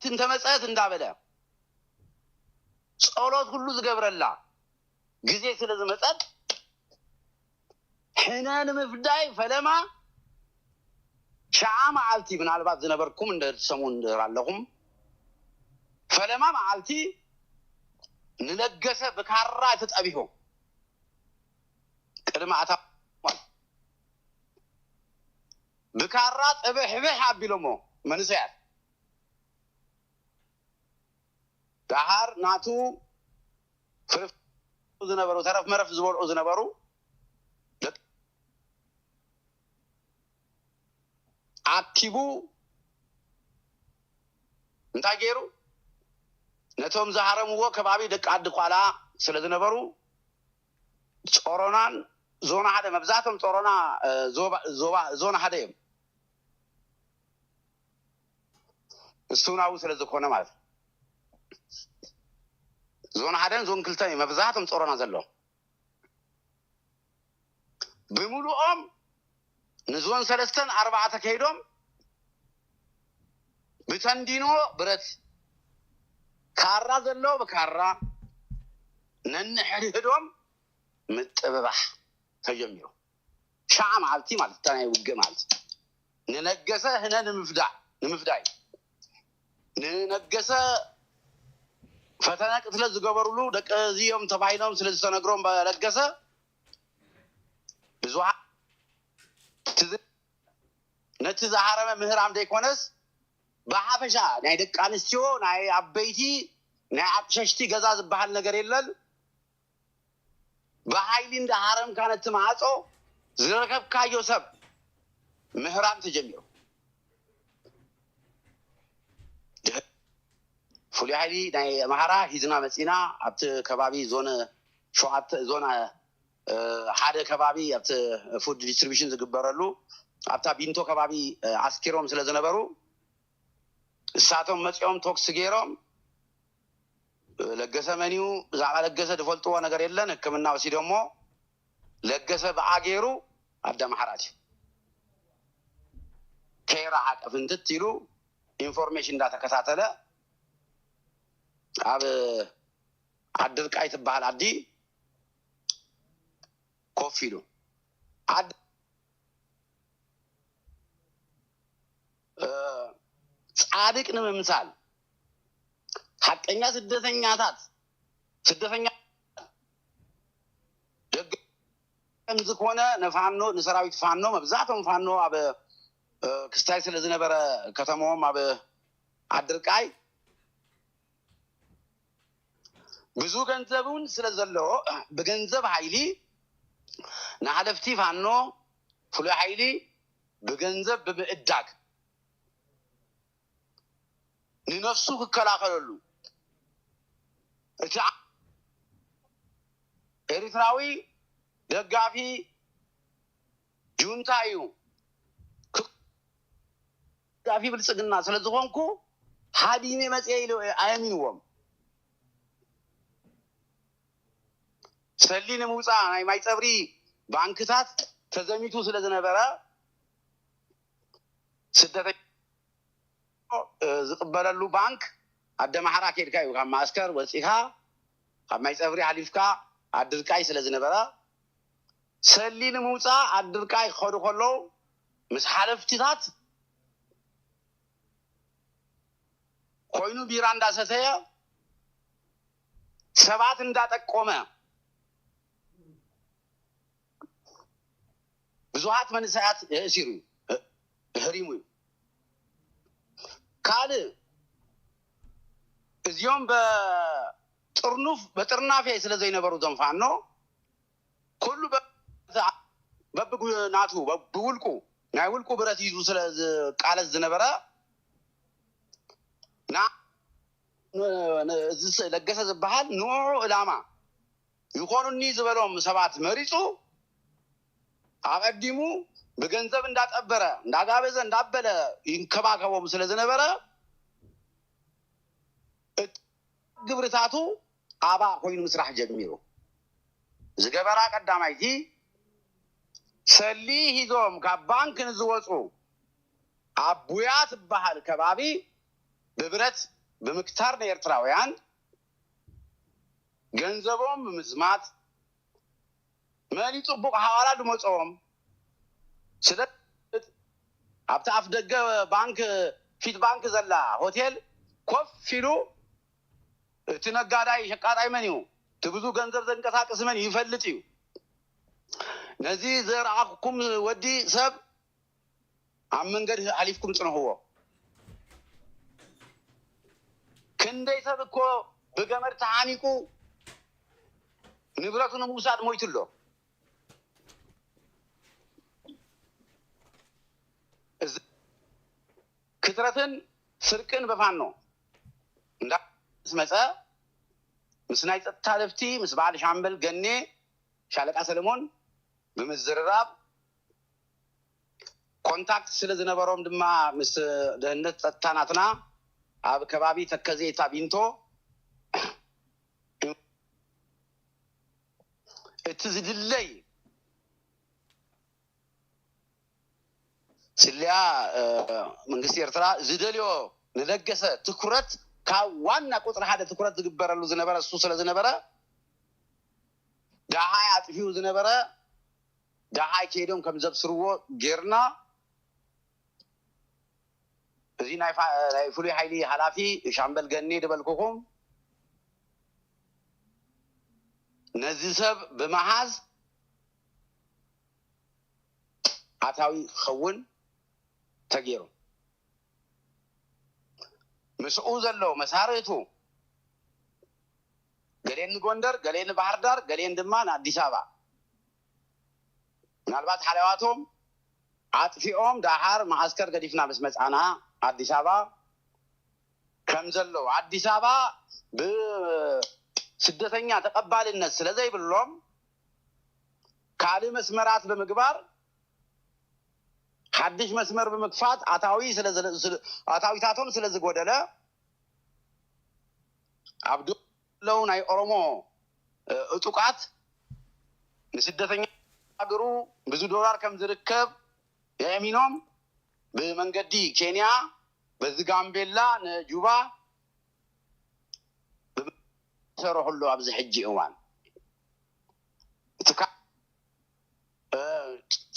እንተመፀት እንዳበለ ፀሎት ሁሉ ዝገብረላ ግዜ ስለ ዝመፀት ሕነ ንምፍዳይ ፈለማ ሸዓ መዓልቲ ምናልባት ዝነበርኩም እንደ ትሰሙ እንድር ኣለኹም ፈለማ መዓልቲ ንለገሰ ብካራ ተጠቢሑ ቅድሚ ኣታ ብካራ ጥብሕብሕ ኣቢሎሞ መንእሰያት ደሓር ናቱ ፍርፍ ዝነበሩ ተረፍ መረፍ ዝበልዑ ዝነበሩ ደቂ ኣኪቡ እንታይ ገይሩ ነቶም ዝሃረምዎ ከባቢ ደቂ ዓዲ ኳላ ስለ ዝነበሩ ጾሮናን ዞና ሓደ መብዛሕቶም ጾሮና ዞና ሓደ እዮም እሱ ናው ስለ ዝኾነ ማለት ዞን ሓደን ዞን ክልተን እዩ መብዛሕቶም ጾሮና ዘሎ ብምሉኦም ንዞን ሰለስተን ኣርባዕተ ከይዶም ብተንዲኖ ብረት ካራ ዘሎ ብካራ ነንሕድሕዶም ምጥብባሕ ተጀሚሩ ሸዓ መዓልቲ ማለት እታ ናይ ውግእ ማለት ንነገሰ ህነ ንምፍዳዕ ንምፍዳይ ንነገሰ ፈተነ ቅትለት ዝገበሩሉ ደቂ እዚኦም ተባሂሎም ስለ ዝተነግሮም በለገሰ ብዙሓት ነቲ ዝሃረመ ምህራም ዘይኮነስ ብሓፈሻ ናይ ደቂ ኣንስትዮ ናይ ኣበይቲ ናይ ኣቅሸሽቲ ገዛ ዝበሃል ነገር የለን ብሓይሊ እንዳሃረምካ ነቲ ማዕፆ ዝረከብካዮ ሰብ ምህራም ተጀሚሩ ፍሉይ ሓይሊ ናይ ኣምሃራ ሂዝና መፂና ኣብቲ ከባቢ ዞን ሸውዓተ ዞን ሓደ ከባቢ ኣብቲ ፉድ ዲስትሪቢሽን ዝግበረሉ ኣብታ ቢንቶ ከባቢ ኣስኪሮም ስለ ዝነበሩ እሳቶም መፂኦም ቶክስ ገይሮም ለገሰ መን እዩ ብዛዕባ ለገሰ ዝፈልጥዎ ነገር የለን ህክምና ወሲዶሞ ለገሰ ብኣ ገይሩ ኣደ ኣምሓራት እዩ ከይረሓቀ ፍንትት ኢሉ ኢንፎርሜሽን እንዳተከታተለ ኣብ ዓዲ ርቃይ ትበሃል ዓዲ ኮፍ ኢሉ ዓዲ ጻድቅ ንምምሳል ሓቀኛ ስደተኛታት ስደተኛ ደገ ከምዝኾነ ንፋኖ ንሰራዊት ፋኖ መብዛሕቶም ፋኖ ኣብ ክስታይ ስለ ዝነበረ ከተሞም ኣብ ኣድርቃይ ብዙ ገንዘብ እውን ስለ ዘለዎ ብገንዘብ ሓይሊ ንሓለፍቲ ፋኖ ፍሉይ ሓይሊ ብገንዘብ ብምእዳግ ንነፍሱ ክከላኸለሉ እቲ ኤርትራዊ ደጋፊ ጁንታ እዩ። ደጋፊ ብልፅግና ስለ ዝኾንኩ ሃዲመ መፅየ ኢሉ ኣየሚንዎም። ሰሊ ንምውፃእ ናይ ማይ ፀብሪ ባንክታት ተዘሚቱ ስለ ዝነበረ ስደተኛ ዝቕበለሉ ባንክ ኣደማሕራ ከድካ እዩ ካብ ማእስከር ወፂኻ ካብ ማይ ፀብሪ ሓሊፍካ ኣድርቃይ ስለ ዝነበረ ሰሊ ንምውፃእ ኣድርቃይ ክኸዱ ከለዉ ምስ ሓለፍትታት ኮይኑ ቢራ እንዳሰተየ ሰባት እንዳጠቆመ ብዙሃት መንእሰያት የእሲሩ እዩ፣ ህሪሙ እዩ። ካልእ እዚኦም በጥርኑፍ በጥርናፌ ስለ ዘይነበሩ እዞም ፋኖ ኩሉ በብናቱ ብውልቁ ናይ ውልቁ ብረት ሒዙ ስለ ዝቃለስ ዝነበረ እዚ ለገሰ ዝበሃል ንዑ ዕላማ ይኾኑኒ ዝበሎም ሰባት መሪፁ ኣቐዲሙ ብገንዘብ እንዳጠበረ እንዳጋበዘ እንዳበለ ይንከባከቦም ስለ ዝነበረ ግብርታቱ ኣባ ኮይኑ ምስራሕ ጀሚሩ። ዝገበራ ቀዳማይቲ ሰሊ ሂዞም ካብ ባንክ ንዝወፁ ኣብ ቡያ ትበሃል ከባቢ ብብረት ብምክታር ንኤርትራውያን ገንዘቦም ብምዝማት መን እዩ ፅቡቕ ሓዋላ ዝመፅኦም ስለ ኣብቲ ኣፍ ደገ ባንክ ፊት ባንክ ዘላ ሆቴል ኮፍ ኢሉ እቲ ነጋዳይ ሸቃጣይ መን እዩ እቲ ብዙ ገንዘብ ዘንቀሳቅስ መን ይፈልጥ እዩ። ነዚ ዘርኣኹኩም ወዲ ሰብ ኣብ መንገዲ ኣሊፍኩም ፅንሕዎ። ክንደይ ሰብ እኮ ብገመድ ተሓኒቁ ንብረቱ ንምውሳድ ሞይቱ ኣሎ። እዚ ክትረትን ስርቅን በፋኖ እንዳ ምስ መፀ ምስ ናይ ፀጥታ ለፍቲ ምስ በዓል ሻምበል ገኔ ሻለቃ ሰለሞን ብምዝርራብ ኮንታክት ስለ ዝነበሮም ድማ ምስ ደህንነት ፀጥታ ናትና ኣብ ከባቢ ተከዜ ታቢንቶ እቲ ዝድለይ ስልያ መንግስቲ ኤርትራ ዝደልዮ ንለገሰ ትኩረት ካብ ዋና ቁፅሪ ሓደ ትኩረት ዝግበረሉ ዝነበረ እሱ ስለ ዝነበረ ደሃይ ኣጥፊኡ ዝነበረ ደሃይ ከይዶም ከም ዘብስርዎ ጌርና እዚ ናይ ፍሉይ ሓይሊ ሓላፊ ሻምበል ገኒ ዝበልኩኹም ነዚ ሰብ ብምሓዝ ኣታዊ ክኸውን ተገይሩ። ምስኡ ዘሎ መሳርህቱ ገሌን ንጎንደር፣ ገሌን ንባህር ዳር፣ ገሌን ድማ ንኣዲስ ኣበባ። ምናልባት ሓለዋቶም ኣጥፊኦም ደሓር መዓስከር ገዲፍና ምስ መፃና ኣዲስ ኣበባ ከም ዘለዉ ኣዲስ ኣበባ ብስደተኛ ተቐባልነት ስለ ዘይብሎም ካልእ መስመራት ብምግባር ሓድሽ መስመር ብምክፋት ኣታዊ ኣታዊታቶም ስለ ዝጎደለ ኣብ ዶ ዘለዉ ናይ ኦሮሞ እጡቃት ንስደተኛ ሃገሩ ብዙ ዶላር ከም ዝርከብ የእሚኖም ብመንገዲ ኬንያ በዚ ጋምቤላ ንጁባ ይሰርሕሉ ኣብዚ ሕጂ እዋን እቲ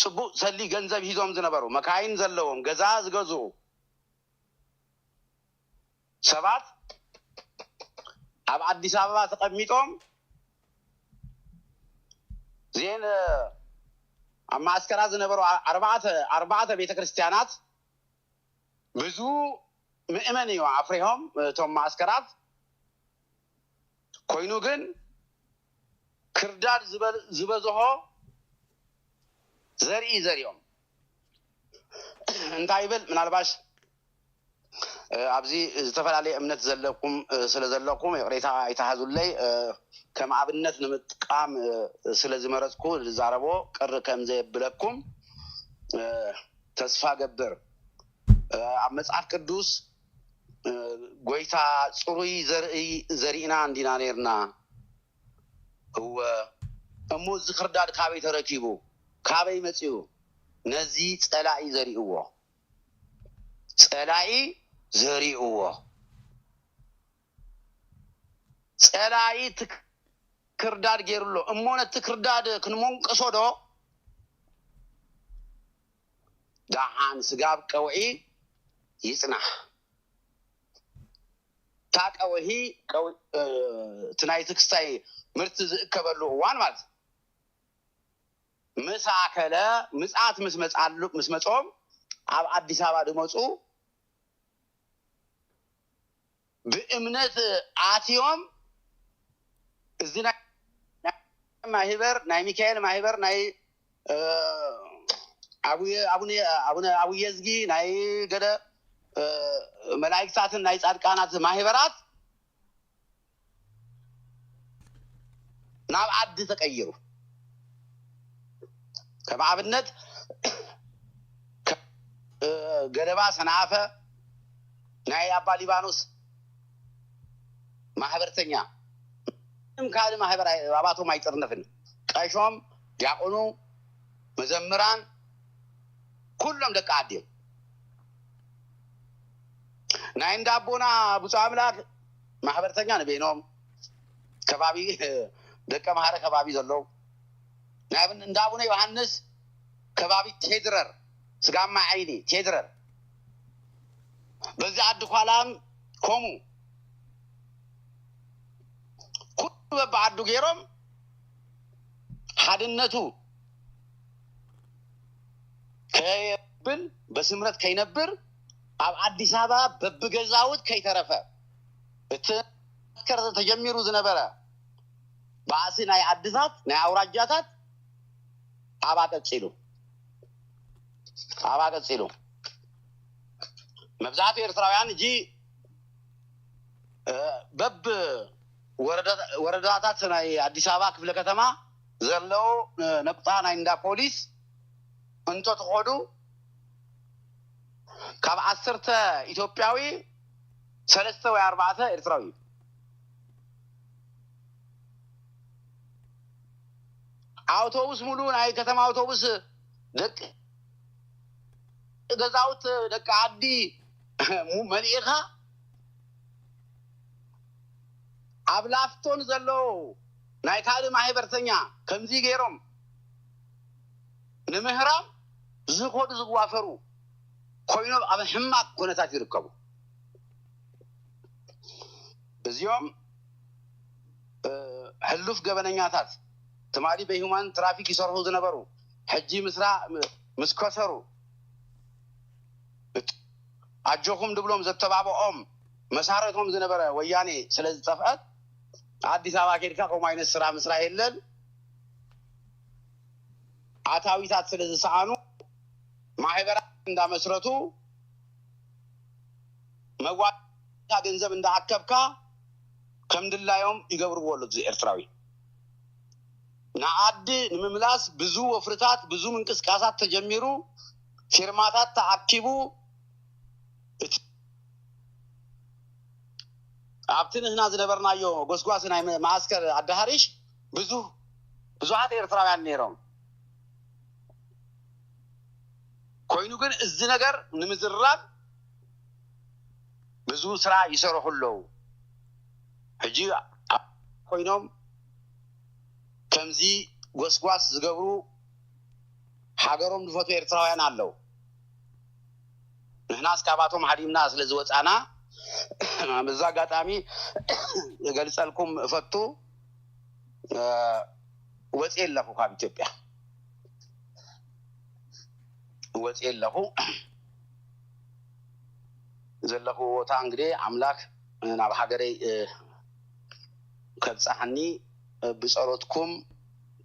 ፅቡቅ ሰሊ ገንዘብ ሂዞም ዝነበሩ መካይን ዘለዎም ገዛ ዝገዝኡ ሰባት ኣብ ኣዲስ ኣበባ ተቐሚጦም ዜን ኣብ ማእስከራት ዝነበሩ ኣርባዕተ ኣርባዕተ ቤተ ክርስቲያናት ብዙ ምእመን እዩ ኣፍሪሆም እቶም ማእስከራት። ኮይኑ ግን ክርዳድ ዝበ- ዝበዝሆ ዘርኢ ዘሪኦም እንታይ ይብል ምናልባሽ ኣብዚ ዝተፈላለየ እምነት ዘለኩም ስለ ዘለኩም ይቕሬታ ኣይተሃዙለይ። ከም ኣብነት ንምጥቃም ስለ ዝመረፅኩ ዝዛረቦ ቅር ከም ዘየብለኩም ተስፋ ገብር። ኣብ መፅሓፍ ቅዱስ ጎይታ ፅሩይ ዘርኢ ዘሪእና እንዲና ነርና። እወ እሞ እዚ ክርዳድ ካበይ ተረኪቡ? ካበይ መፂኡ? ነዚ ፀላኢ ዘሪእዎ። ፀላኢ ዘሪእዎ። ፀላኢ እቲ ክርዳድ ገይሩሎ እሞ ነቲ ክርዳድ ክንሞንቅሶ ዶ? ደሓን ስጋብ ቀውዒ ይፅናሕ። እታ ቀውዒ እቲ ናይ ትክስታይ ምርቲ ዝእከበሉ እዋን ማለት ምስ ኣከለ ምፅኣት ምስ መፅኣሉ ምስ መፅኦም ኣብ ኣዲስ ኣበባ ዝመፁ ብእምነት ኣትዮም እዚ ናይ ማህበር ናይ ሚካኤል ማህበር ናይ ኣቡነ ኣቡነ ኣቡነ ኣቡየዝጊ ናይ ገለ መላእክታትን ናይ ፃድቃናት ማህበራት ናብ ዓዲ ተቀይሩ። ከም ኣብነት ገለባ ሰናፈ ናይ ኣባ ሊባኖስ ማህበርተኛ ምንም ካልእ ማህበር ኣባቶም ኣይጥርነፍን። ቀሾም፣ ዲያቆኑ፣ መዘምራን ኩሎም ደቂ ዓዲ እዮም። ናይ እንዳ ኣቦና ብፁዕ ኣምላክ ማሕበርተኛ ንበይኖም ከባቢ ደቀ መሃረ ከባቢ ዘለዉ ናይ እንዳ ኣቡነ ዮሃንስ ከባቢ ቴድረር ስጋማ ዓይኒ ቴድረር በዚ ዓዲ ኳላም ኮሙ ኩሉ በብዓዱ ገይሮም ሓድነቱ ከየብል በስምረት ከይነብር ኣብ ኣዲስ ኣበባ በብገዛውት ከይተረፈ እቲ መትከር ተጀሚሩ ዝነበረ ባእሲ ናይ ዓድታት ናይ ኣውራጃታት ኣባ ቀፂሉ ኣባ ቀፂሉ መብዛሕትኡ ኤርትራውያን እጂ በብ ወረዳታት ናይ ኣዲስ ኣበባ ክፍለ ከተማ ዘለዉ ነቁጣ ናይ እንዳ ፖሊስ እንተትኸዱ ካብ ዓሰርተ ኢትዮጵያዊ ሰለስተ ወይ ኣርባዕተ ኤርትራዊ እዩ። ኣውቶቡስ ሙሉ ናይ ከተማ ኣውቶቡስ ደቂ ገዛውት ደቂ ዓዲ መሊእኻ ኣብ ላፍቶን ዘለዉ ናይ ካልእ ማህበርተኛ ከምዚ ገይሮም ንምህራም ዝኸዱ ዝዋፈሩ ኮይኖም ኣብ ሕማቅ ኩነታት ይርከቡ። እዚኦም ሕሉፍ ገበነኛታት ትማሊ በሂውማን ትራፊክ ይሰርሑ ዝነበሩ ሕጂ ምስራ ምስ ከሰሩ ኣጆኹም ድብሎም ዘተባብዖም መሳረቶም ዝነበረ ወያኔ ስለ ዝጠፍአት ኣዲስ ኣበባ ኬድካ ከምኡ ዓይነት ስራ ምስራሕ የለን። ኣታዊታት ስለ ዝሰኣኑ ማሕበራት እንዳመስረቱ መዋጣ ገንዘብ እንዳኣከብካ ከም ድላዮም ይገብርዎ ኣለዉ። እዚ ኤርትራዊ ንዓዲ ንምምላስ ብዙ ወፍርታት ብዙ ምንቅስቃሳት ተጀሚሩ ፊርማታት ተኣኪቡ እቲ ኣብቲ ንህና ዝነበርናዮ ጎስጓስ ናይ መዓስከር ኣዳሃሪሽ ብዙ ብዙሓት ኤርትራውያን ነይሮም። ኮይኑ ግን እዚ ነገር ንምዝራብ ብዙ ስራ ይሰርሑ ኣለዉ። ሕጂ ኮይኖም ከምዚ ጎስጓስ ዝገብሩ ሃገሮም ዝፈትዉ ኤርትራውያን ኣለዉ። ንሕናስ ካባቶም ሃዲምና ስለ ዝወፃና በዚ ኣጋጣሚ ክገልፀልኩም እፈቱ። ወፂኤ ኣለኹ ካብ ኢትዮጵያ፣ ወፂኤ ኣለኹ። ዘለኹ ቦታ እንግዲህ ኣምላኽ ናብ ሃገረይ ከብፅሓኒ ብፀሎትኩም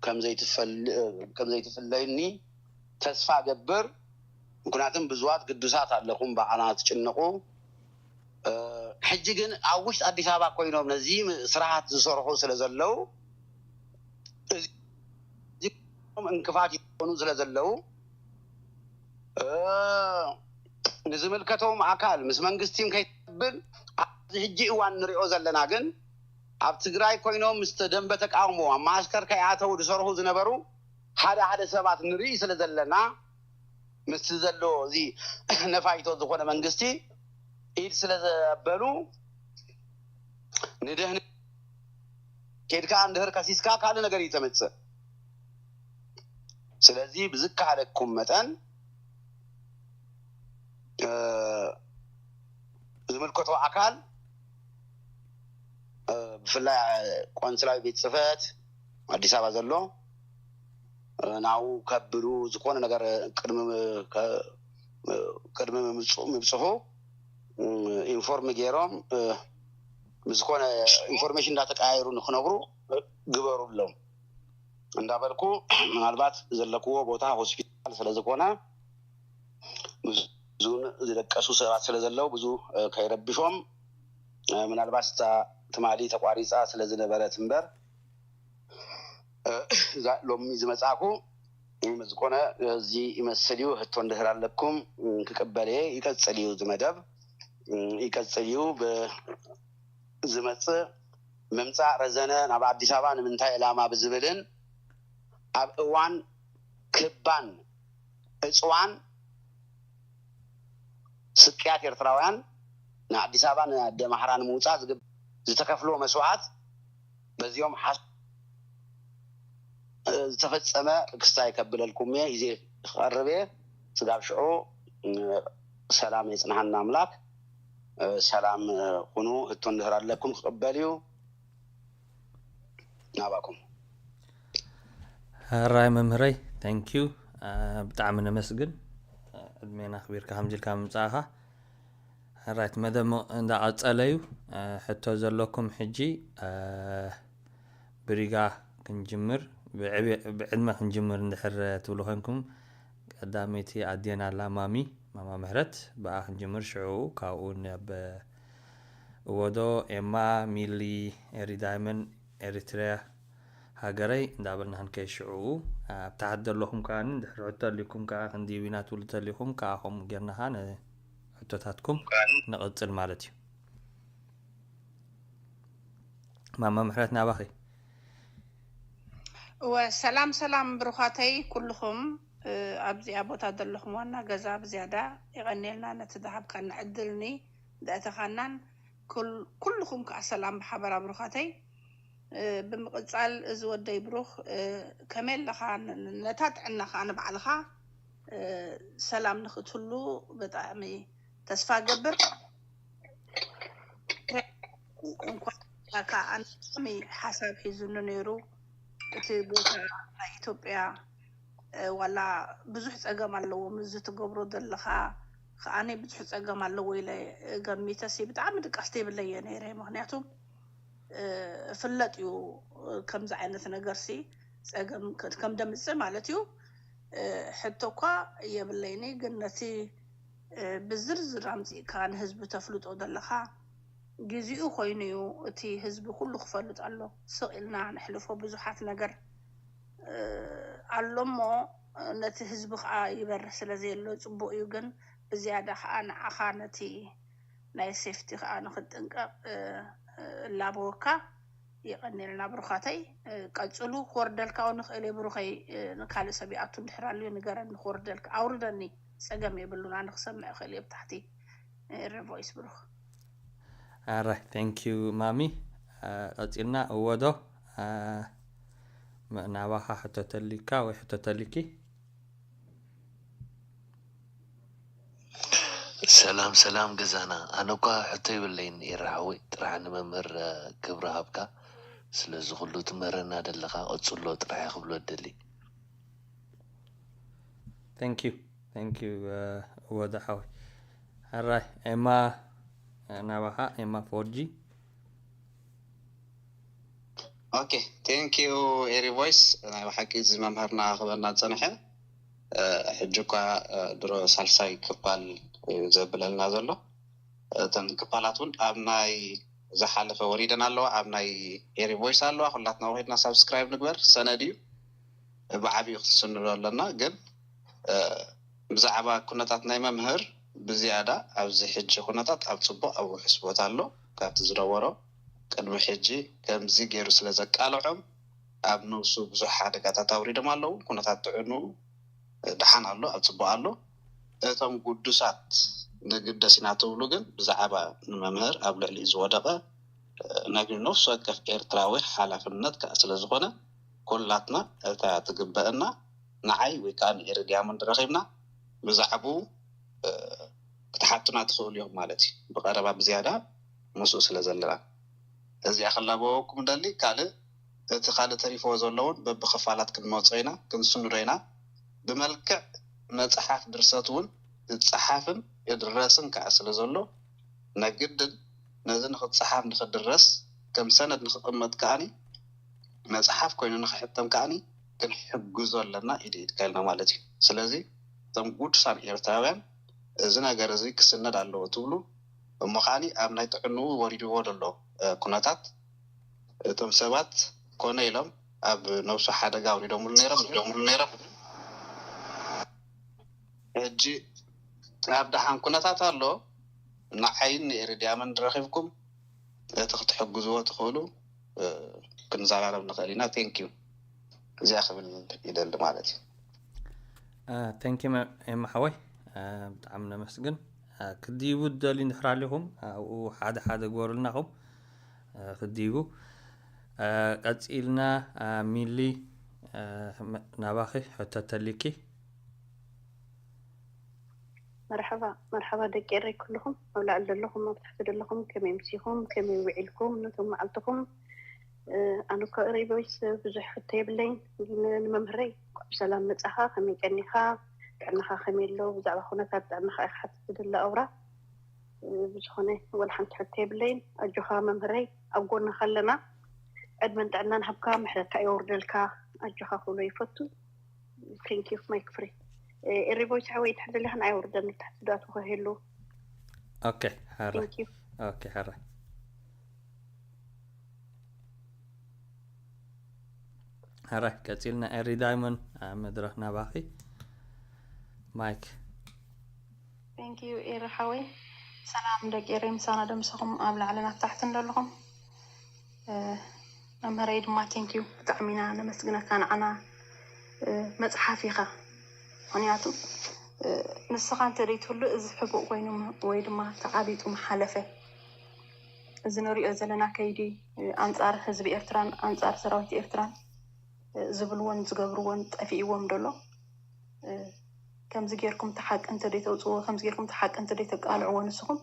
ከም ዘይትፈለዩኒ ተስፋ እገብር። ምክንያቱም ብዙዋት ግዱሳት ኣለኹም ብኣና ትጭነቑ። ሕጂ ግን ኣብ ውሽጢ ኣዲስ ኣበባ ኮይኖም ነዚ ስራሓት ዝሰርሑ ስለ ዘለዉ፣ እዚ እንቅፋት ይኾኑ ስለ ዘለዉ፣ ንዝምልከቶም ኣካል ምስ መንግስቲን ከይብል ኣብዚ ሕጂ እዋን ንሪኦ ዘለና ግን ኣብ ትግራይ ኮይኖም ምስ ደንበ ተቃውሞ ኣብ ማእስከር ከይኣተው ዝሰርሑ ዝነበሩ ሓደ ሓደ ሰባት ንርኢ ስለ ዘለና፣ ምስቲ ዘሎ እዚ ነፋይቶ ዝኾነ መንግስቲ ኢድ ስለ ዘበሉ ንደህን ኬድካ እንድህር ከሲስካ ካልእ ነገር እዩ ተመጽእ። ስለዚ ብዝከኣለኩም መጠን ዝምልከቶ ኣካል ብፍላይ ቆንስላዊ ቤት ፅፈት ኣዲስ ኣበባ ዘሎ ናብኡ ከብሉ ዝኾነ ነገር ቅድሚ ምብፅሑ ኢንፎርም ገይሮም ብዝኾነ ኢንፎርሜሽን እንዳተቀያየሩ ንክነብሩ ግበሩሎም እንዳበልኩ፣ ምናልባት ዘለክዎ ቦታ ሆስፒታል ስለዝኾነ ብዙ ዝደቀሱ ሰባት ስለዘለው ብዙ ከይረብሾም፣ ምናልባት እታ ትማሊ ተቋሪፃ ስለዝነበረት እምበር እዛ ሎሚ ዝመፃእኩ ዝኾነ እዚ ይመስል እዩ። ህቶ እንድህር ኣለኩም ክቅበል እየ። ይቀፅል እዩ እዚ መደብ፣ ይቀፅል እዩ። ብዝመፅእ ምምፃእ ረዘነ ናብ ኣዲስ ኣበባ ንምንታይ ዕላማ ብዝብልን ኣብ እዋን ክባን ዕፅዋን ስቅያት ኤርትራውያን ንኣዲስ ኣበባ ንኣደ ማሕራ ንምውፃእ ዝተከፍልዎ መስዋዕት በዚኦም ሓስ ዝተፈፀመ ክስታይ ከብለልኩም እየ። ግዜ ክቐርብ እየ። ስጋብ ሽዑ ሰላም የፅንሓና ኣምላክ። ሰላም ኩኑ። ህቶ እንድህር ኣለኩም ክቕበል እዩ። ናባኩም። ሕራይ መምህረይ፣ thank you፣ ብጣዕሚ ነመስግን ዕድሜና ኣኽቢርካ ከምዚ ኢልካ ምምፃእኻ። ሕራይ እቲ መደብ እንዳቐፀለ እዩ። ሕቶ ዘለኩም ሕጂ ብሪጋ ክንጅምር፣ ብዕድመ ክንጅምር እንድሕር ትብሉ ኮንኩም፣ ቀዳመይቲ ኣዴና ኣላ ማሚ፣ ማማ ምሕረት፣ ብኣ ክንጅምር፣ ሽዑ ካብኡ ናብ እወዶ፣ ኤማ፣ ሚሊ፣ ኤሪ ዳይመን፣ ኤሪትሪያ ሃገረይ እንዳበልና ክንከይ፣ ሽዑ ኣብ ታሕቲ ዘለኹም ከኣ እንድሕር ሕቶ ኣሊኩም ከኣ ክንዲዊና ትብሉ ተሊኹም ከኣ ከምኡ ጌርና ከኣ ሕቶታትኩም ንቕጽል ማለት እዩ። ማማ ምሕረት ናባኺ። እወ ሰላም ሰላም ብሩኻተይ ኩልኹም ኣብዚኣ ቦታ ዘለኹም ዋና ገዛ ብዝያዳ የቐንየልና ነቲ ዝሃብካና ዕድልኒ ዘእተኻናን ኩልኹም ከዓ ሰላም ብሓበራ ብሩኻተይ። ብምቕፃል እዚ ወደይ ብሩኽ ከመይ ኣለኻ? ነታ ጥዕናኻ ንባዕልኻ ሰላም ንኽትህሉ ብጣዕሚ ተስፋ ገብር። እንኳን ከኣ ኣንሚ ሓሳብ ሒዙኒ ነይሩ እቲ ቦታ ናይ ኢትዮጵያ ዋላ ብዙሕ ፀገም ኣለዎም እዚ ትገብሮ ዘለኻ ከዓኒ ብዙሕ ፀገም ኣለዎ ኢለ ገሚተሲ ብጣዕሚ ድቃስ ተይብለየ ነይረ ምክንያቱ ፍለጥ እዩ ከምዚ ዓይነት ነገርሲ ፀገም ከም ደምፅእ ማለት እዩ ሕቶ እኳ የብለይኒ ግን ነቲ ብዝርዝር ኣምፂእካ ንህዝቢ ተፍልጦ ዘለኻ ግዜኡ ኮይኑ እዩ እቲ ህዝቢ ኩሉ ክፈልጥ ኣሎ ስቕ ኢልና ንሕልፎ ብዙሓት ነገር ኣሎ እሞ ነቲ ህዝቢ ከዓ ይበርህ ስለ ዘየሎ ፅቡቅ እዩ ግን ብዝያዳ ከዓ ንዓኻ ነቲ ናይ ሴፍቲ ከዓ ንክትጥንቀቅ እላበወካ የቀንየልና ብሩኻተይ ቀፅሉ ክወርደልካ ው ንክእል እየ ብሩኸይ ንካልእ ሰብ ይኣቱ እንድሕር ኣልዩ ንገረኒ ክወርደልካ ኣውርደኒ ፀገም የብሉን ኣነ ክሰምዕ እክእል እየ ብታሕቲ ሬ ቮይስ ብሩኽ ኣራይ thank you ማሚ ቀፂልና እወዶ ናባኻ ሕቶ ተሊካ ወይ ሕቶ ተሊኪ ሰላም ሰላም ገዛና፣ ኣነ እኳ ሕቶ የብለይን ኤረ ሓወይ፣ ጥራሕ ንመምህር ክብሪ ሃብካ ስለዚ ኩሉ ትምህረና ደለኻ፣ ቀጽሎ ጥራሕ እየ ክብሎ እደሊ። Thank you, thank you ወደ ሓወይ። ሕራይ ኤማ ናባኻ ኤማ ፎርጂ። Okay, thank you ኤሪ ቮይስ። ናይ ብሓቂ እዚ መምህርና ክበና ዝጸንሐ ሕጂ እኳ ድሮ ሳልሳይ ክፋል እዩ ዘብለልና ዘሎ። እተን ክፋላት እውን ኣብ ናይ ዝሓለፈ ወሪደን ኣለዋ፣ ኣብ ናይ ኤሪ ቮይስ ኣለዋ። ኩላትና ወሪድና ሳብስክራይብ ንግበር። ሰነድ እዩ፣ ብዓብዩ ክትስንዶ ኣለና። ግን ብዛዕባ ኩነታት ናይ መምህር ብዝያዳ ኣብዚ ሕጂ ኩነታት ኣብ ፅቡቕ ኣብ ውሑስ ቦታ ኣሎ። ካብቲ ዝነበሮ ቅድሚ ሕጂ ከምዚ ገይሩ ስለ ዘቃልዖም ኣብ ነብሱ ብዙሕ ሓደጋታት ኣውሪዶም ኣለዉ። ኩነታት ጥዕንኡ ደሓን ኣሎ፣ ኣብ ፅቡቕ ኣሎ። እቶም ግዱሳት ንግደስ ኢና ትብሉ ግን ብዛዕባ ንመምህር ኣብ ልዕሊኡ ዝወደቐ ናይ ነፍሲ ወከፍ ኤርትራዊ ሓላፍነት ከዓ ስለ ዝኾነ ኩላትና እታ ትግበአና ንዓይ ወይ ከዓ ንኤሪ ዲያሞንድ ረኺብና ብዛዕብኡ ክትሓቱና ትኽእሉ ኢኹም ማለት እዩ። ብቐረባ ብዝያዳ ምስኡ ስለ ዘለና እዚኣ ክላበወኩም ደሊ። ካልእ እቲ ካልእ ተሪፍዎ ዘለውን በብኽፋላት ክንመጾ ኢና ክንስንዶ ኢና። ብመልክዕ መጽሓፍ ድርሰት እውን ይጸሓፍን ይድረስን ከዓ ስለ ዘሎ ነግድን ነዚ ንኽጸሓፍ ንኽድረስ ከም ሰነድ ንኽቕመጥ ከዓኒ መጽሓፍ ኮይኑ ንኽሕተም ከዓኒ ክንሕግዞ ኣለና ኢድ ኢድካ ኢልና ማለት እዩ። ስለዚ እቶም ጉዱሳን ኤርትራውያን እዚ ነገር እዚ ክስነድ ኣለዎ ትብሉ እሞ ከዓኒ ኣብ ናይ ጥዕንኡ ወሪድዎ ዘሎ ኩነታት እቶም ሰባት ኮነ ኢሎም ኣብ ነብሱ ሓደጋ ኣውሪዶምሉ ነይሮም ነይሮም ሕጂ ኣብ ደሓን ኩነታት ኣሎ። ንዓይን ንኤሪ ዲያመንድ ረኺብኩም እቲ ክትሕግዝዎ ትኽእሉ ክንዘራረብ ንኽእል ኢና። Thank you። እዚኣ ክብል ይደሊ ማለት እዩ። Thank you ኤማ ሓወይ፣ ብጣዕሚ ነመስግን። ክድይቡ ትደልዩ እንድሕር ኣሊኹም ኣብኡ ሓደ ሓደ ግበሩልና ኹም ክድይቡ። ቀፂልና ሚሊ ናባኺ ሕቶ ተሊኪ። መርሓባ መርሓባ ደቂ ኤረይ ኩልኹም ኣብ ላዕሊ ዘለኹም ኣብ ታሕቲ ዘለኹም ከመይ ምሲኹም ከመይ ውዒልኩም ነቶም መዓልትኹም። ኣነ እኮ ሪቦይስ ብዙሕ ሕቶ የብለይን፣ ግን ንመምህረይ እንኳዕ ብሰላም መጻኻ፣ ከመይ ቀኒኻ፣ ጥዕናኻ ከመይ ኣሎ፣ ብዛዕባ ኩነታት ጥዕናኻ እየ ክሓትት ዝደሊ ኣውራ። ብዝኾነ ወላ ሓንቲ ሕቶ የብለይን፣ ኣጆኻ መምህረይ ኣብ ጎንኻ ኣለና፣ ዕድመን ጥዕናን ሃብካ ምሕረትካ የውርደልካ፣ ኣጆኻ ክብሎ ይፈቱ። Thank you ማይክ ፍሪ። ኤሪ ቮይስ ሓወይ ትሕት ደሊኻ ንዓይ ኣውርደኒ ታሕቲ ዶ ኣትዎ ከይህሉ። Okay ሕራይ። Thank you። Okay ሕራይ። ሕራይ ቀፂልና ኤሪ ዳይሞን ኣብ መድረኽ ናባኺ ማይክ። Thank you ኤሪ ሓወይ። ሰላም ደቂ ኤረይ ምሳና ደምሰኹም ኣብ ላዕልን ኣብ ታሕትን ዘለኹም መምህረይ ድማ thank you ብጣዕሚ ኢና ነመስግነካ። ንዓና መፅሓፍ ኢኻ። ምኽንያቱ ንስኻ እንተደይትህሉ እዚ ሕቡእ ኮይኑ ወይ ድማ ተዓቢጡ ምሓለፈ። እዚ ንሪኦ ዘለና ከይዲ ኣንፃር ህዝቢ ኤርትራን ኣንፃር ሰራዊት ኤርትራን ዝብልዎን ዝገብርዎን ጠፊእዎም ደሎ። ከምዚ ጌርኩም እቲ ሓቂ እንተደይተውፅዎ ከምዚ ጌርኩም እቲ ሓቂ እንተደይተቃልዕዎ ንስኹም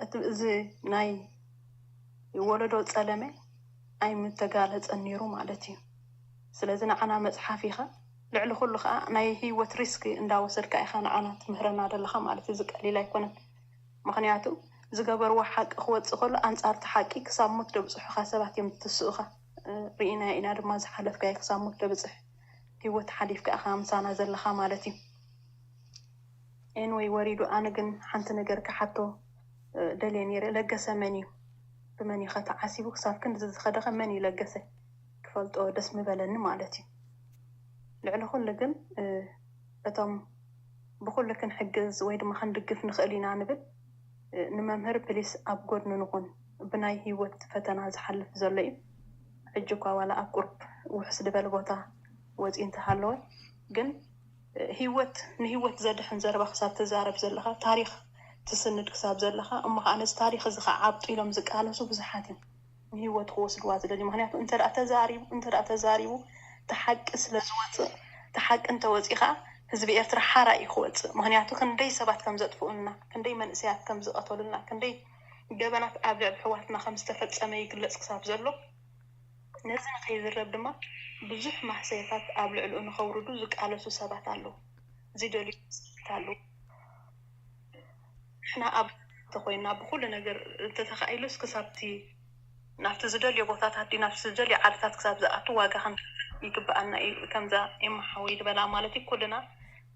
እቲ እዚ ናይ ወለዶ ፀለመ ኣይምተጋለፀን ነይሩ ማለት እዩ። ስለዚ ንዓና መፅሓፍ ኢኻ። ልዕሊ ኩሉ ከዓ ናይ ህይወት ሪስክ እንዳወሰድካ ኢኻ ንዓና ትምህረና ዘለኻ ማለት እዩ። እዚ ቀሊል ኣይኮነን። ምኽንያቱ ዝገበርዎ ሓቂ ክወፅእ ከሎ ኣንፃር እቲ ሓቂ ክሳብ ሞት ደብፅሑኻ ሰባት እዮም ዝትስኡኻ። ርኢናዮ ኢና ድማ ዝሓለፍካዮ ክሳብ ሞት ደብፅሕ ህይወት ሓሊፍካ ኢኻ ምሳና ዘለኻ ማለት እዩ። ኤንወይ ወሪዱ ኣነ ግን ሓንቲ ነገር ክሓቶ ደልየ ነይረ። ለገሰ መን እዩ? ብመን እዩ ኸ ተዓሲቡ ክሳብ ክንድዚ ዝኸደኸ መን እዩ ለገሰ? ክፈልጦ ደስ ምበለኒ ማለት እዩ። ልዕሊ ኩሉ ግን እቶም ብኩሉ ክንሕግዝ ወይ ድማ ክንድግፍ ንኽእል ኢና ንብል ንመምህር ፕሊስ ኣብ ጎድኑ ንኹን። ብናይ ህይወት ፈተና ዝሓልፍ ዘሎ እዩ። ሕጂ እኳ ዋላ ኣብ ቁርብ ውሕስ ዝበለ ቦታ ወፂኡ እንተሃለወ ግን ህይወት ንህይወት ዘድሕን ዘረባ ክሳብ ትዛረብ ዘለኻ ታሪኽ ትስንድ ክሳብ ዘለኻ እሞ ከዓ ነዚ ታሪኽ እዚ ከዓ ዓብጡ ኢሎም ዝቃለሱ ብዙሓት እዮም። ንህይወቱ ክወስድዋ ዝደልዩ ምክንያቱ እንተ ተዛሪቡ እንተ ተዛሪቡ ተሓቂ ስለ ዝወፅእ ተሓቂ እንተወፂ ከዓ ህዝቢ ኤርትራ ሓራ እዩ ክወፅእ። ምክንያቱ ክንደይ ሰባት ከም ዘጥፍኡልና፣ ክንደይ መንእሰያት ከም ዝቐተሉልና፣ ክንደይ ገበናት ኣብ ልዕሊ ኣሕዋትና ከም ዝተፈፀመ ይግለፅ ክሳብ ዘሎ፣ ነዚ ንከይዝረብ ድማ ብዙሕ ማህሰይታት ኣብ ልዕሊኡ ንከውርዱ ዝቃለሱ ሰባት ኣለዉ፣ ዝደልዩ ሰባት ኣለዉ። ንሕና ኣብ እንተኮይና ብኩሉ ነገር እንተተኻኢሉስ ክሳብቲ ናብቲ ዝደልዮ ቦታታት ድዩ ናብቲ ዝደልዮ ዓድታት ክሳብ ዝኣቱ ዋጋ ክንከፍል ይግብኣና እዩ። ከምዛ ኤማ ሓወይ ዝበላ ማለት እዩ። ኩልና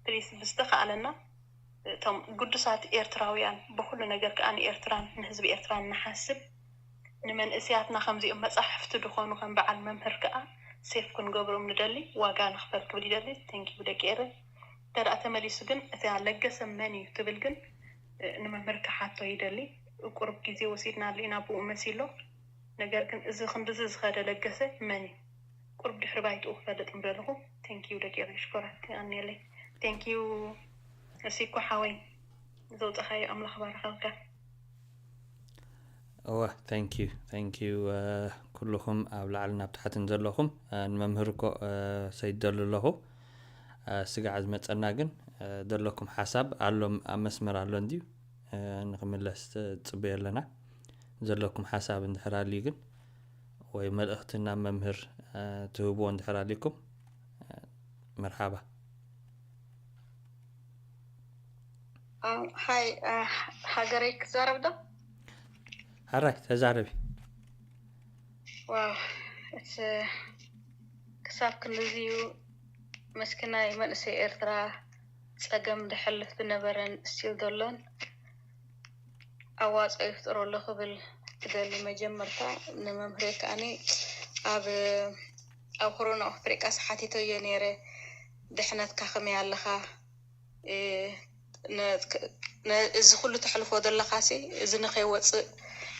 ፕሊስ ብዝተኻእለና እቶም ግዱሳት ኤርትራውያን ብኩሉ ነገር ከዓ ንኤርትራን ንህዝቢ ኤርትራን ንሓስብ። ንመንእስያትና ከምዚኦም መጻሕፍቲ ድኾኑ ከም በዓል መምህር ከዓ ሴፍ ክንገብሮም ንደሊ። ዋጋ ንኽፈል ክብል ይደሊ። ቴንኪዩ ደቂ ኤረ። እንተ ደኣ ተመሊሱ ግን እታ ለገሰ መን እዩ ትብል ግን እ፣ ንመምህር ክሓቶ ይደሊ። ቁሩብ ግዜ ወሲድናሉ ኢና ብኡ መሲሎ። ነገር ግን እዚ ክንድዚ ዝኸደ ለገሰ መን እዩ? ቁሩብ ድሕሪ ባይትኡ ክፈልጥ ምደለኹ። ቴንኪዩ ደቂ ኤረ ሽኮራት ኣንየለይ። ቴንኪዩ እሲኮ ሓወይ ዘውፀኻዮ ኣምላኽ ባረኸልካ። እወ thank you thank you ኩልኹም ኣብ ላዕልን ኣብ ታሕትን ዘለኹም ንመምህር እኮ ሰይደሉ ኣለኹ። ስጋዕ ዝመፀና ግን ዘለኩም ሓሳብ ኣሎ ኣብ መስመር ኣሎ እንድዩ ንክምለስ ፅበዮ ኣለና። ዘለኩም ሓሳብ እንድሕር ኣልዩ ግን ወይ መልእኽቲ ናብ መምህር ትህብዎ እንድሕር ኣልዩኩም መርሓባ። ሃይ ሃገረይ ክዛረብ ዶ? ሓራይ ተዛረቢ። ዋው እቲ ክሳብ ክንድዚዩ መስኪናይ መንእሰይ ኤርትራ ጸገም ድሕልፍ ዝነበረን እስቲል ዘሎን ኣዋጽኦ ይፍጠረሉ ክብል ትደሊ። መጀመርታ ንመምህረይ ከኣኒ ኣብ ኣብ ሆሮን ኣፍሪቃስ ሓቲተዮ ነይረ፣ ድሕነትካ ከመይ ኣለኻ? እዚ ኩሉ ተሕልፎ ዘለኻሲ እዚ ንኸይወፅእ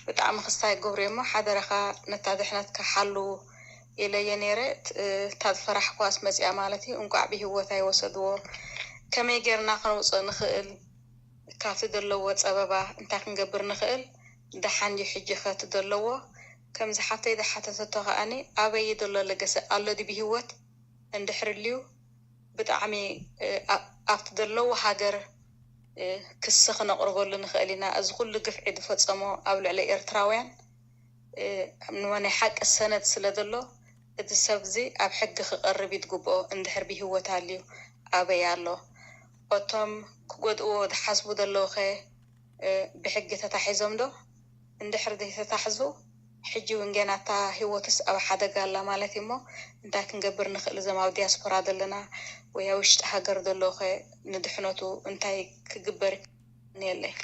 ብጣዕሚ ክስታይ ግብሩ እሞ ሓደራኻ ነታ ድሕነትካ ሓሉ ኢለዮ ነይረ። እታ ዝፈራሕኳስ መፂኣ ማለት እዩ። እንቋዕ ብሂወት ኣይወሰድዎ። ከመይ ጌርና ከነውፅኦ ንኽእል? ካብቲ ዘለዎ ፀበባ እንታይ ክንገብር ንኽእል? ደሓን ድዩ ሕጂ ከ እቲ ዘለዎ? ከምዚ ሓፍተይ ዝሓተተቶ ከኣኒ ኣበይ እዩ ዘሎ ለገሰ? ኣሎ ድዩ ብሂወት? እንድሕር ልዩ ብጣዕሚ ኣብቲ ዘለዎ ሃገር ክሲ ክነቕርበሉ ንኽእል ኢና። እዚ ኩሉ ግፍዒ ዝፈፀሞ ኣብ ልዕሊ ኤርትራውያን ናይ ሓቂ ሰነድ ስለ ዘሎ እቲ ሰብ እዚ ኣብ ሕጊ ክቐርብ እዩ ዝግብኦ። እንድሕር ብሂወት ኣልዩ ኣበይ ኣሎ? እቶም ክጎድእዎ ዝሓስቡ ዘለዉ ኸ ብሕጊ ተታሒዞም ዶ? እንድሕር ዘይተታሕዙ ሕጂ እውን ገና እታ ሂወቱስ ኣብ ሓደጋ ኣላ ማለት እዩ እሞ እንታይ ክንገብር ንኽእል እዞም ኣብ ዲያስፖራ ዘለና ወይ ኣብ ውሽጢ ሃገር ዘለዉ ኸ ንድሕነቱ እንታይ ክግበር ይኽእል የለይ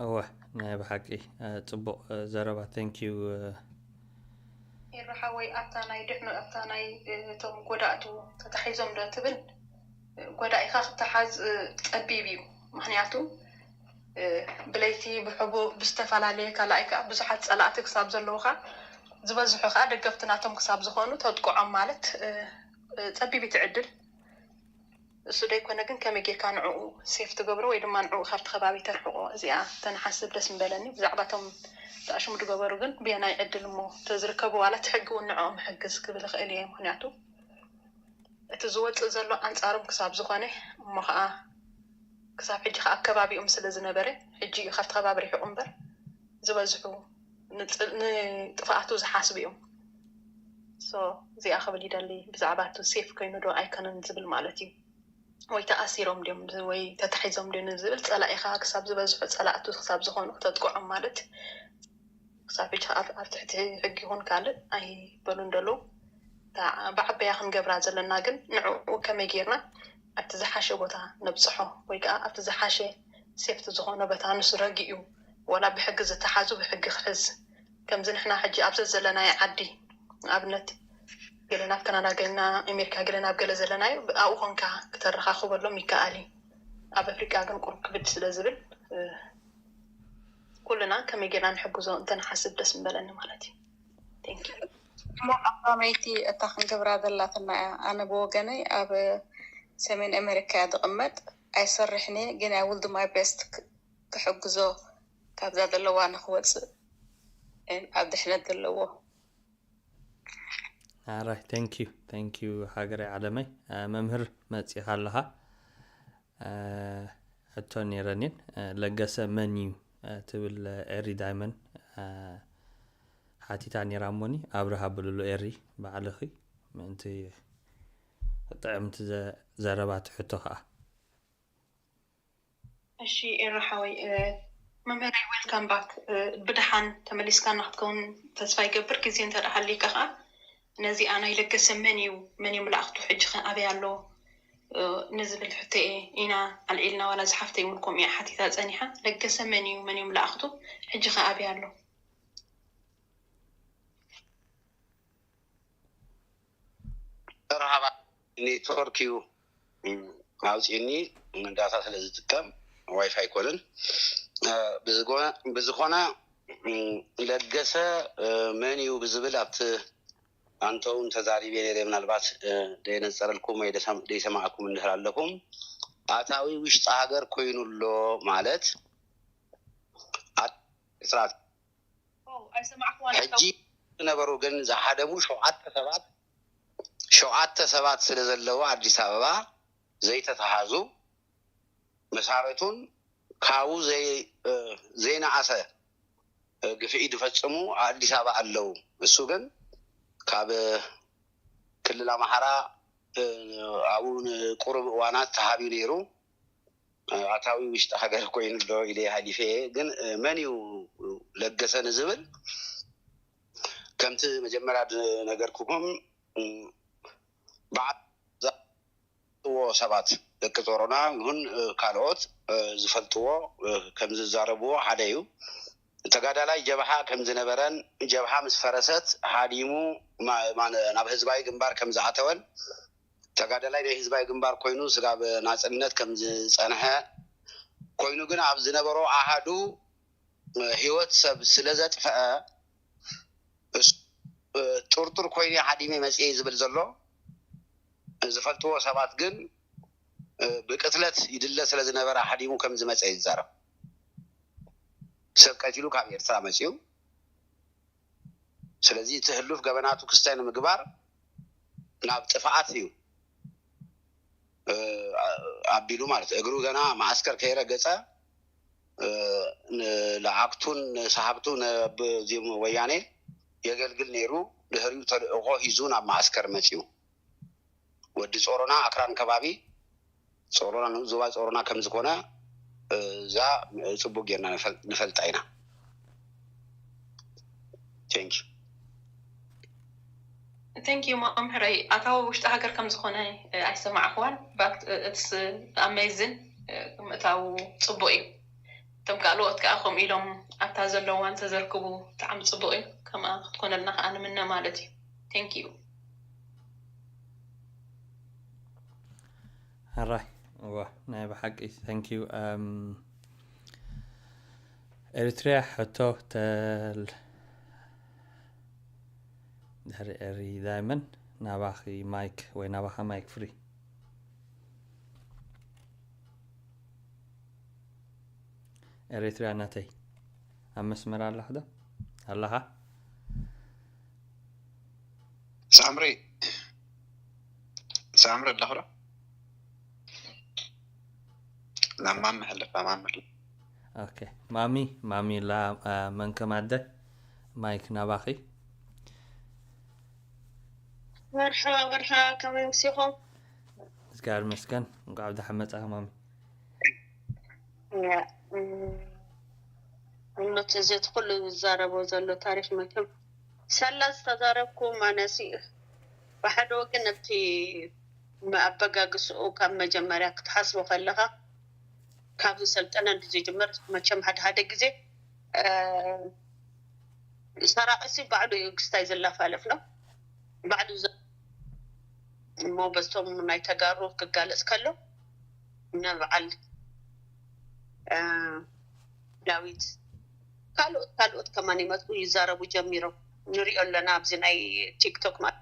እወ ናይ ብሓቂ ፅቡቕ ዘረባ thank you ኤረ ሓወይ ኣብታ ናይ ድሕኑ ኣብታ ናይ እቶም ጎዳእቱ ተታሒዞም ዶ ትብል ጎዳኢኻ ክተሓዝ ፀቢብ እዩ ምክንያቱ ብለይቲ ብሕቡእ ብዝተፈላለየ ካልኣይ ከዓ ብዙሓት ፀላእቲ ክሳብ ዘለውካ ዝበዝሑ ከዓ ደገፍቲ ናቶም ክሳብ ዝኾኑ ተጥቅዖም ማለት ፀቢብ ትዕድል እሱ ደይኮነ ግን ከመይ ጌርካ ንዕኡ ሴፍ ትገብሮ ወይ ድማ ንዕኡ ካብቲ ከባቢ ተርሕቆ እዚኣ ተንሓስብ ደስ ምበለኒ ብዛዕባ ቶም ተኣሽሙ ድገበሩ ግን ብየናይ ዕድል እሞ ተዝርከቡ ዋላ ትሕጊ እውን ንዕኦም ሕግዝ ክብል ይኽእል እየ ምክንያቱ እቲ ዝወፅእ ዘሎ ኣንፃሮም ክሳብ ዝኾነ እሞ ከዓ ክሳብ ሕጂ ከዓ ኣብ ከባቢኦም ስለ ዝነበረ ሕጂ እዩ ካብቲ ከባቢ ርሒቑ እምበር ዝበዝሑ ንጥፍኣቱ ዝሓስቡ እዮም so እዚኣ ክብል ይደሊ ብዛዕባ እቲ ሴፍ ኮይኑ ዶ ኣይኮነን ዝብል ማለት እዩ ወይ ተኣሲሮም ድዮም ወይ ተታሒዞም ድዮም ዝብል ፀላኢኻ ክሳብ ዝበዝሑ ፀላእቱ ክሳብ ዝኾኑ ክተጥቅዖም ማለት ክሳብ ሕጂ ኣብ ትሕቲ ሕጊ ይኹን ካልእ ኣይበሉን ዘለዉ ብዓበያ ክንገብራ ዘለና ግን ንዕኡ ከመይ ጌርና ኣብቲ ዝሓሸ ቦታ ነብፅሖ ወይ ከዓ ኣብቲ ዝሓሸ ሴፍቲ ዝኾነ ቦታ ንሱ ረጊኡ ዋላ ብሕጊ ዝተሓዙ ብሕጊ ክሕዝ ከምዚ ንሕና ሕጂ ኣብ ዘዘለናዮ ዓዲ ንኣብነት ገለ ናብ ካናዳ ገለ ናብ ኣሜሪካ ገለ ናብ ገለ ዘለናዮ ኣብኡ ኮንካ ክተረኻኽበሎም ይከኣል እዩ ኣብ ኣፍሪቃ ግን ቁሩብ ክብድ ስለ ዝብል ኩልና ከመይ ጌርና ንሕግዞ እንተንሓስብ ደስ ምበለኒ ማለት እዩ እሞ ቀዳመይቲ እታ ክንገብራ ዘላትና እያ ኣነ ብወገነይ ኣብ ሰሜን ኣሜሪካ እያ ዝቕመጥ ኣይሰርሕን እየ ግን I will do my best ክሕግዞ ካብዛ ዘለዋ ንክወፅእ ኣብ ድሕነት ዘለዎ ኣራይ፣ thank you፣ thank you ሃገረይ ዓለመይ። መምህር፣ መጺኻ ኣለኻ? ሕቶ ነይረኒን። ለገሰ መን እዩ ትብል ኤሪ ዳይመን ሓቲታ ነይራ እሞኒ፣ ኣብርሃ ብልሉ ኤሪ ባዕልኺ ምእንቲ ጥዕምቲ ዘረባ ትሕቶ ኸዓ። እሺ ኤረ ሓወይ፣ መምህረይ፣ welcome back። ብድሓን ተመሊስካና ክትከውን ተስፋ ይገብር። ግዜ እንተ ደኣ ሃልይካ ከኣ ነዚኣ ናይ ለገሰ መን እዩ፣ መን እዩ መላእኽቱ፣ ሕጂ ኸ ኣበይ ኣሎ ንዝብል ሕቶ ኢና ኣልዒልና። ዋላ ዝሓፍተይ እውን ከምኡ እያ ሓቲታ ጸኒሓ። ለገሰ መን እዩ፣ መን እዩ መላእኽቱ፣ ሕጂ ኸ ኣበይ ኣሎ? መርሃባ፣ ኔትወርክ እዩ ኣውፂኒ፣ ዳታ ስለ ዝጥቀም ዋይፋይ ኣይኮነን። ብዝኾነ ለገሰ መን እዩ ብዝብል ኣብቲ ኣንተውን ተዛሪቤ ነይረ። ምናልባት ደይነፀረልኩም ወይ ደይሰማዕኩም እንድሕር ኣለኹም፣ ኣታዊ ውሽጢ ሃገር ኮይኑ ኣሎ ማለት ኤርትራ ሕጂ ዝነበሩ ግን ዝሃደሙ ሸውዓተ ሰባት ሸውዓተ ሰባት ስለ ዘለዉ ኣዲስ ኣበባ ዘይተተሃዙ መሳረቱን ካብኡ ዘይነኣሰ ግፍዒ ዝፈፅሙ ኣዲስ ኣበባ ኣለዉ። እሱ ግን ካብ ክልል ኣምሓራ ኣብኡ ንቁሩብ እዋናት ተሃብዩ ነይሩ። ኣታዊ ውሽጢ ሃገር ኮይኑ ኣሎ ኢለ ሓሊፈ እየ። ግን መን እዩ ለገሰ ንዝብል ከምቲ መጀመርያ ዝነገርኩኹም በዓል ዝፈልጥዎ ሰባት ደቂ ጾሮና ይኹን ካልኦት ዝፈልጥዎ ከም ዝዛረብዎ ሓደ እዩ። ተጋዳላይ ጀብሃ ከም ዝነበረን ጀብሃ ምስ ፈረሰት ሃዲሙ ናብ ህዝባዊ ግንባር ከም ዝኣተወን ተጋዳላይ ናይ ህዝባዊ ግንባር ኮይኑ ስጋብ ናፅነት ከም ዝፀንሐ ኮይኑ ግን ኣብ ዝነበሮ ኣሃዱ ህይወት ሰብ ስለ ዘጥፈአ ጥርጡር ኮይኑ ሓዲመ መፅኤ ዝብል ዘሎ ዝፈልጥዎ ሰባት ግን ብቅትለት ይድለ ስለ ዝነበረ ሓዲሙ ከም ዝመፀ ይዛረብ። ሰብ ቀቲሉ ካብ ኤርትራ መፅዩ። ስለዚ እቲ ህሉፍ ገበናቱ ክስተ ንምግባር ናብ ጥፍኣት እዩ ኣቢሉ ማለት እዩ። እግሩ ገና ማዓስከር ከይረገፀ ንልኣክቱን ንሰሃብቱ ነብዚም ወያኔ የገልግል ነይሩ። ድሕሪኡ ተልእኾ ሂዙ ናብ ማዓስከር መፅዩ። ወዲ ጾሮና ኣክራን ከባቢ ጾሮና ንኡስ ዞባ ጾሮና ከም ዝኾነ እዛ ጽቡቅ ጌርና ንፈልጣ ኢና። Thank you። Thank you መምህረይ። ኣታዊ ውሽጢ ሃገር ከም ዝኾነ ኣይሰማዕኽዋን። But it's amazing። ምእታው ጽቡቅ እዩ። እቶም ካልኦት ከዓ ከምኡ ኢሎም ኣብታ ዘለዋን ተዘርክቡ ብጣዕሚ ጽቡቅ እዩ። ከምኣ ክትኮነልና ከዓ ንምነ ማለት እዩ። Thank you። ሕራይ እዋ ናይ ብሓቂ thank you። Eritrea ሕቶ ተል ድሕሪ ኤሪ ዳይመን ናባኺ ማይክ ወይ ናባኻ ማይክ ፍሪ። ኤሪትርያ ናተይ ኣብ መስመር ኣለኽ ዶ ኣለኻ? ሳምሪ ሳምሪ ኣለኽ ዶ? ናብ ማሚ ሕልፍ ማሚ ሕልፍ። ኦኬ ማሚ ማሚ ላ መንከም ኣደ ማይክ ናባኺ። መርሓባ መርሓባ ከመይ ምሲኹም? እግዚኣብሔር ይመስገን። እንኳዕ ብደሓን መጻኻ ማሚ። እምነት እዚ እቲ ኩሉ ዝዛረቦ ዘሎ ታሪክ መቸም ሳላ ዝተዛረብኩም ኣነሲ ብሓደ ወገን ኣብቲ ኣበጋግስኡ ካብ መጀመርያ ክትሓስቦ ከለካ ካብ ዝሰልጠነ ዝጅምር መቸም ሓደ ሓደ ግዜ ሰራቂሲ ባዕሉ እዩ ክስታይ ዝላፋለፍ ነው ባዕሉ እሞ በዝቶም ናይ ተጋሩ ክጋለፅ ከሎ እነ በዓል ዳዊት ካልኦት ካልኦት ከማን ይመፁ ይዛረቡ ጀሚሮም ንሪኦ ኣለና ኣብዚ ናይ ቲክቶክ ማለት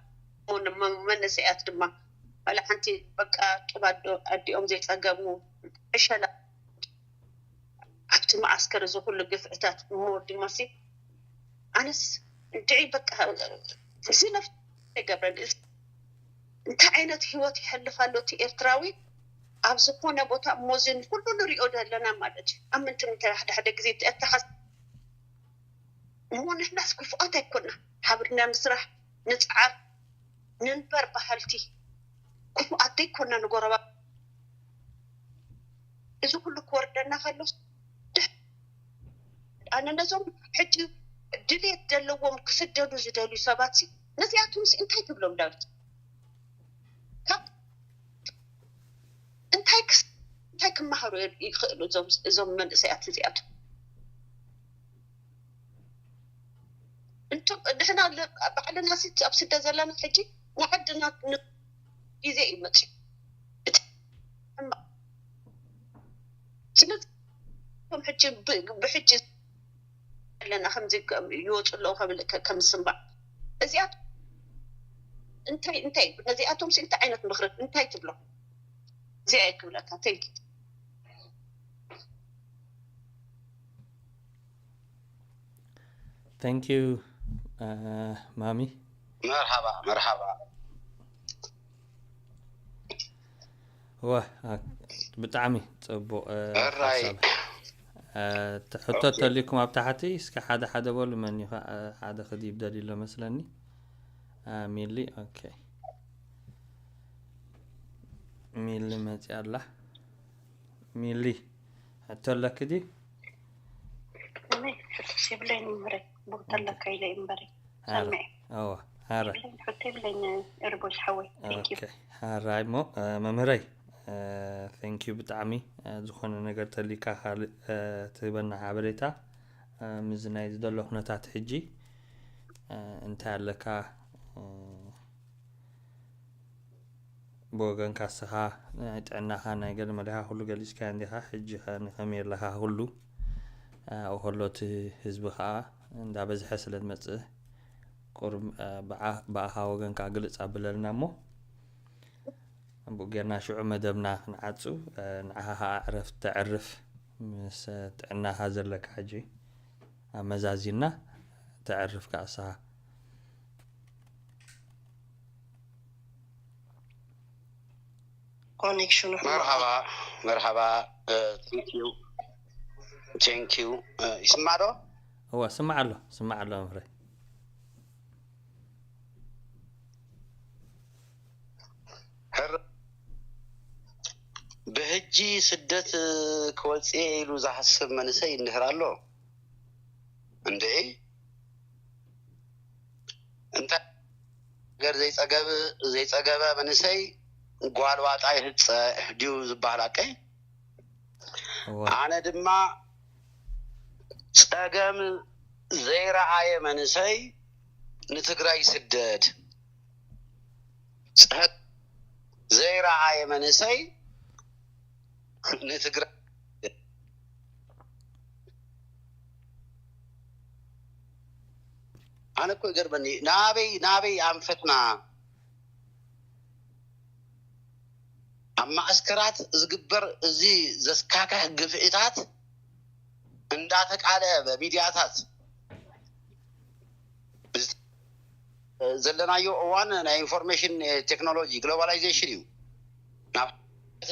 መንእሰያት ድማ ዋላ ሓንቲ በቃ ጡብ ኣዲኦም ዘይፀገሙ ዕሸላ ኣብቲ መዓስከር እዚ ኩሉ ግፍዕታት እሞ ድማሲ ኣነስ እንድዒ በቃ እዚ ነፍ ኣይገብረን። እዚ እንታይ ዓይነት ህይወት ይሕልፍ ኣሎ እቲ ኤርትራዊ ኣብ ዝኾነ ቦታ እሞ እዚ ኩሉ ንሪኦ ዘለና ማለት እዩ። ኣብ ምንትን ሓደ ሓደ ግዜ ተተኸስ እሞ ንሕናስ ክፉኣት ኣይኮና። ሓብርና ንስራሕ፣ ንፅዓር፣ ንንበር በሃልቲ። ክፉኣት ዘይኮና ንጎረባ እዚ ኩሉ ክወርደና ከሎ ኣነ ነዞም ሕጂ ድሌት ዘለዎም ክስደዱ ዝደልዩ ሰባት ነዚኣቶም እንታይ ትብሎም ዳዊት? ካብ እንታይ ክስ እንታይ ክመሃሩ ይኽእሉ እዞም መንእሰያት እዚኣቶም? እንቱ ንሕና ባዕልና ሲ ኣብ ስደ ዘለና ሕጂ ንዓድና ግዜ እዩ መፅዩ። ስለዚ እቶም ሕጂ ብሕጂ ኣለና ከምዚ ይወፁ ኣለዉ ከም ዝስምባዕ እዚኣት እንታይ እንታይ ነዚኣቶም ሲ እንታይ ዓይነት ምክሪ እንታይ ትብሎ? እዚኣ እየ ክብለካ። Thank you። Thank you ማሚ። መርሓባ መርሓባ። ወ ብጣዕሚ ፅቡቅ። ሕራይ ሕቶ ተሊኩም ኣብ ታሕቲ እስኪ ሓደ ሓደ በሉ። መን እዩ ሓደ ክድይብ ደልዩ ኣሎ መስለኒ። ሚሊ ኦኬ። ሚሊ መፂኣ ኣላ። ሚሊ ሕቶ ኣለኪ ድዩ? ሕቶስ የብለይን ምረ ቦታ ኣለካ ኢለ እምበረ ሰምዐ ኣዋ ኣረ ሕቶ የብለይን ርቦሽ ሓወይ። Thank you። ኣራይ ሞ መምህረይ thank you ብጣዕሚ። ዝኾነ ነገር ተሊካ ካልእ ትህበና ሓበሬታ ምዚ ናይ ዝደሎ ኩነታት ሕጂ እንታይ ኣለካ ብወገንካ እስኻ ናይ ጥዕናኻ ናይ ገለ መለኻ ኩሉ ገሊጽካዮ እንዲኻ። ሕጂ ከ ንኸመይ ኣለኻ? ኩሉ ኣብኡ ከሎ እቲ ህዝቢ ኸኣ እንዳበዝሐ ስለ ዝመጽእ ቁሩብ ብኣኻ ወገንካ ግልጽ ኣብለልና እሞ ብኡ ጌርና ሽዑ መደብና ክንዓጹ። ንዓኻ ኸኣ ዕረፍቲ ተዕርፍ ምስ ጥዕናኻ ዘለካ ሕጂ ኣመዛዚና ተዕርፍ ከኣ እስኻ። ኮኔክሽኑ መርሓባ መርሓባ። Thank you thank you። ይስማዕ ዶ? እወ ስማዕ ኣሎ ስማዕ ኣሎ መምህረይ። ሕር ብሕጂ ስደት ክወፅእ ኢሉ ዝሓስብ መንእሰይ እንድሕር ኣሎ እንድዒ እንታይ ነገር ዘይፀገብ ዘይፀገበ መንእሰይ ጓል ዋጣ ይህፀ ድዩ ዝበሃል ኣቀይ? ኣነ ድማ ፀገም ዘይረኣየ መንእሰይ ንትግራይ ይስደድ። ፀገም ዘይረኣየ መንእሰይ ንትግራይ ኣነ እኮ ይገርመኒ ናበይ ናበይ ኣንፈትና ኣብ ማእስከራት ዝግበር እዚ ዘስካክሕ ግፍዒታት እንዳተቃለዐ በሚድያታት ዘለናዮ እዋን ናይ information technology globalization እዩ ናብ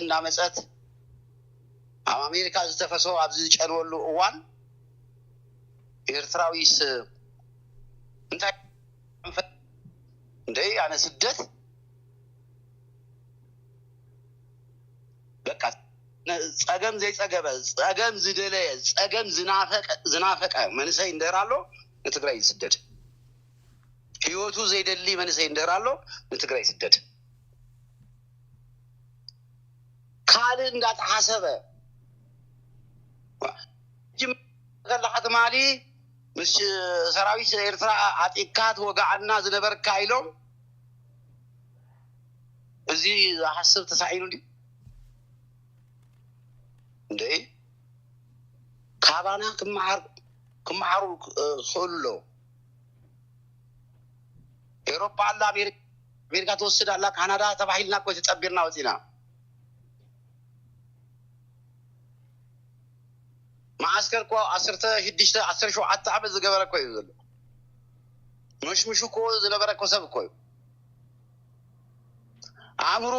እንዳመፀት ኣብ ኣሜሪካ ዝተፈሰው ኣብዚ ዝጨንወሉ እዋን ኤርትራዊስ እንታይ እንደ ኣነ ስደት በቃ ፀገም ዘይፀገበ ፀገም ዝደለየ ፀገም ዝናፈቀ መንእሰይ እንድህር ኣሎ ንትግራይ ዝስደድ ህይወቱ ዘይደሊ መንእሰይ እንድህር ኣሎ ንትግራይ ይስደድ። ካልእ እንዳተሓሰበ ከለካ ትማሊ ምስ ሰራዊት ኤርትራ ዓጢቅካ ትወግዓና ዝነበርካ ኢሎም እዚ ዝሓስብ ተሳኢኑ ድዩ? እንደ ካባና ክመሃር ክመሃሩ ክእሉ ኣለዎ። ኤውሮጳ ኣላ ኣሜሪካ ኣሜሪካ ትወስድ ኣላ ካናዳ ተባሂልና እኮ ተጸቢርና ወጺና። መዓስከር እኮ ዓሰርተ ሽዱሽተ ዓሰርተ ሸውዓተ ዓመት ዝገበረ እኮ እዩ ዘሎ። መሽምሹ እኮ ዝነበረ እኮ ሰብ እኮ እዩ። ኣእምሩ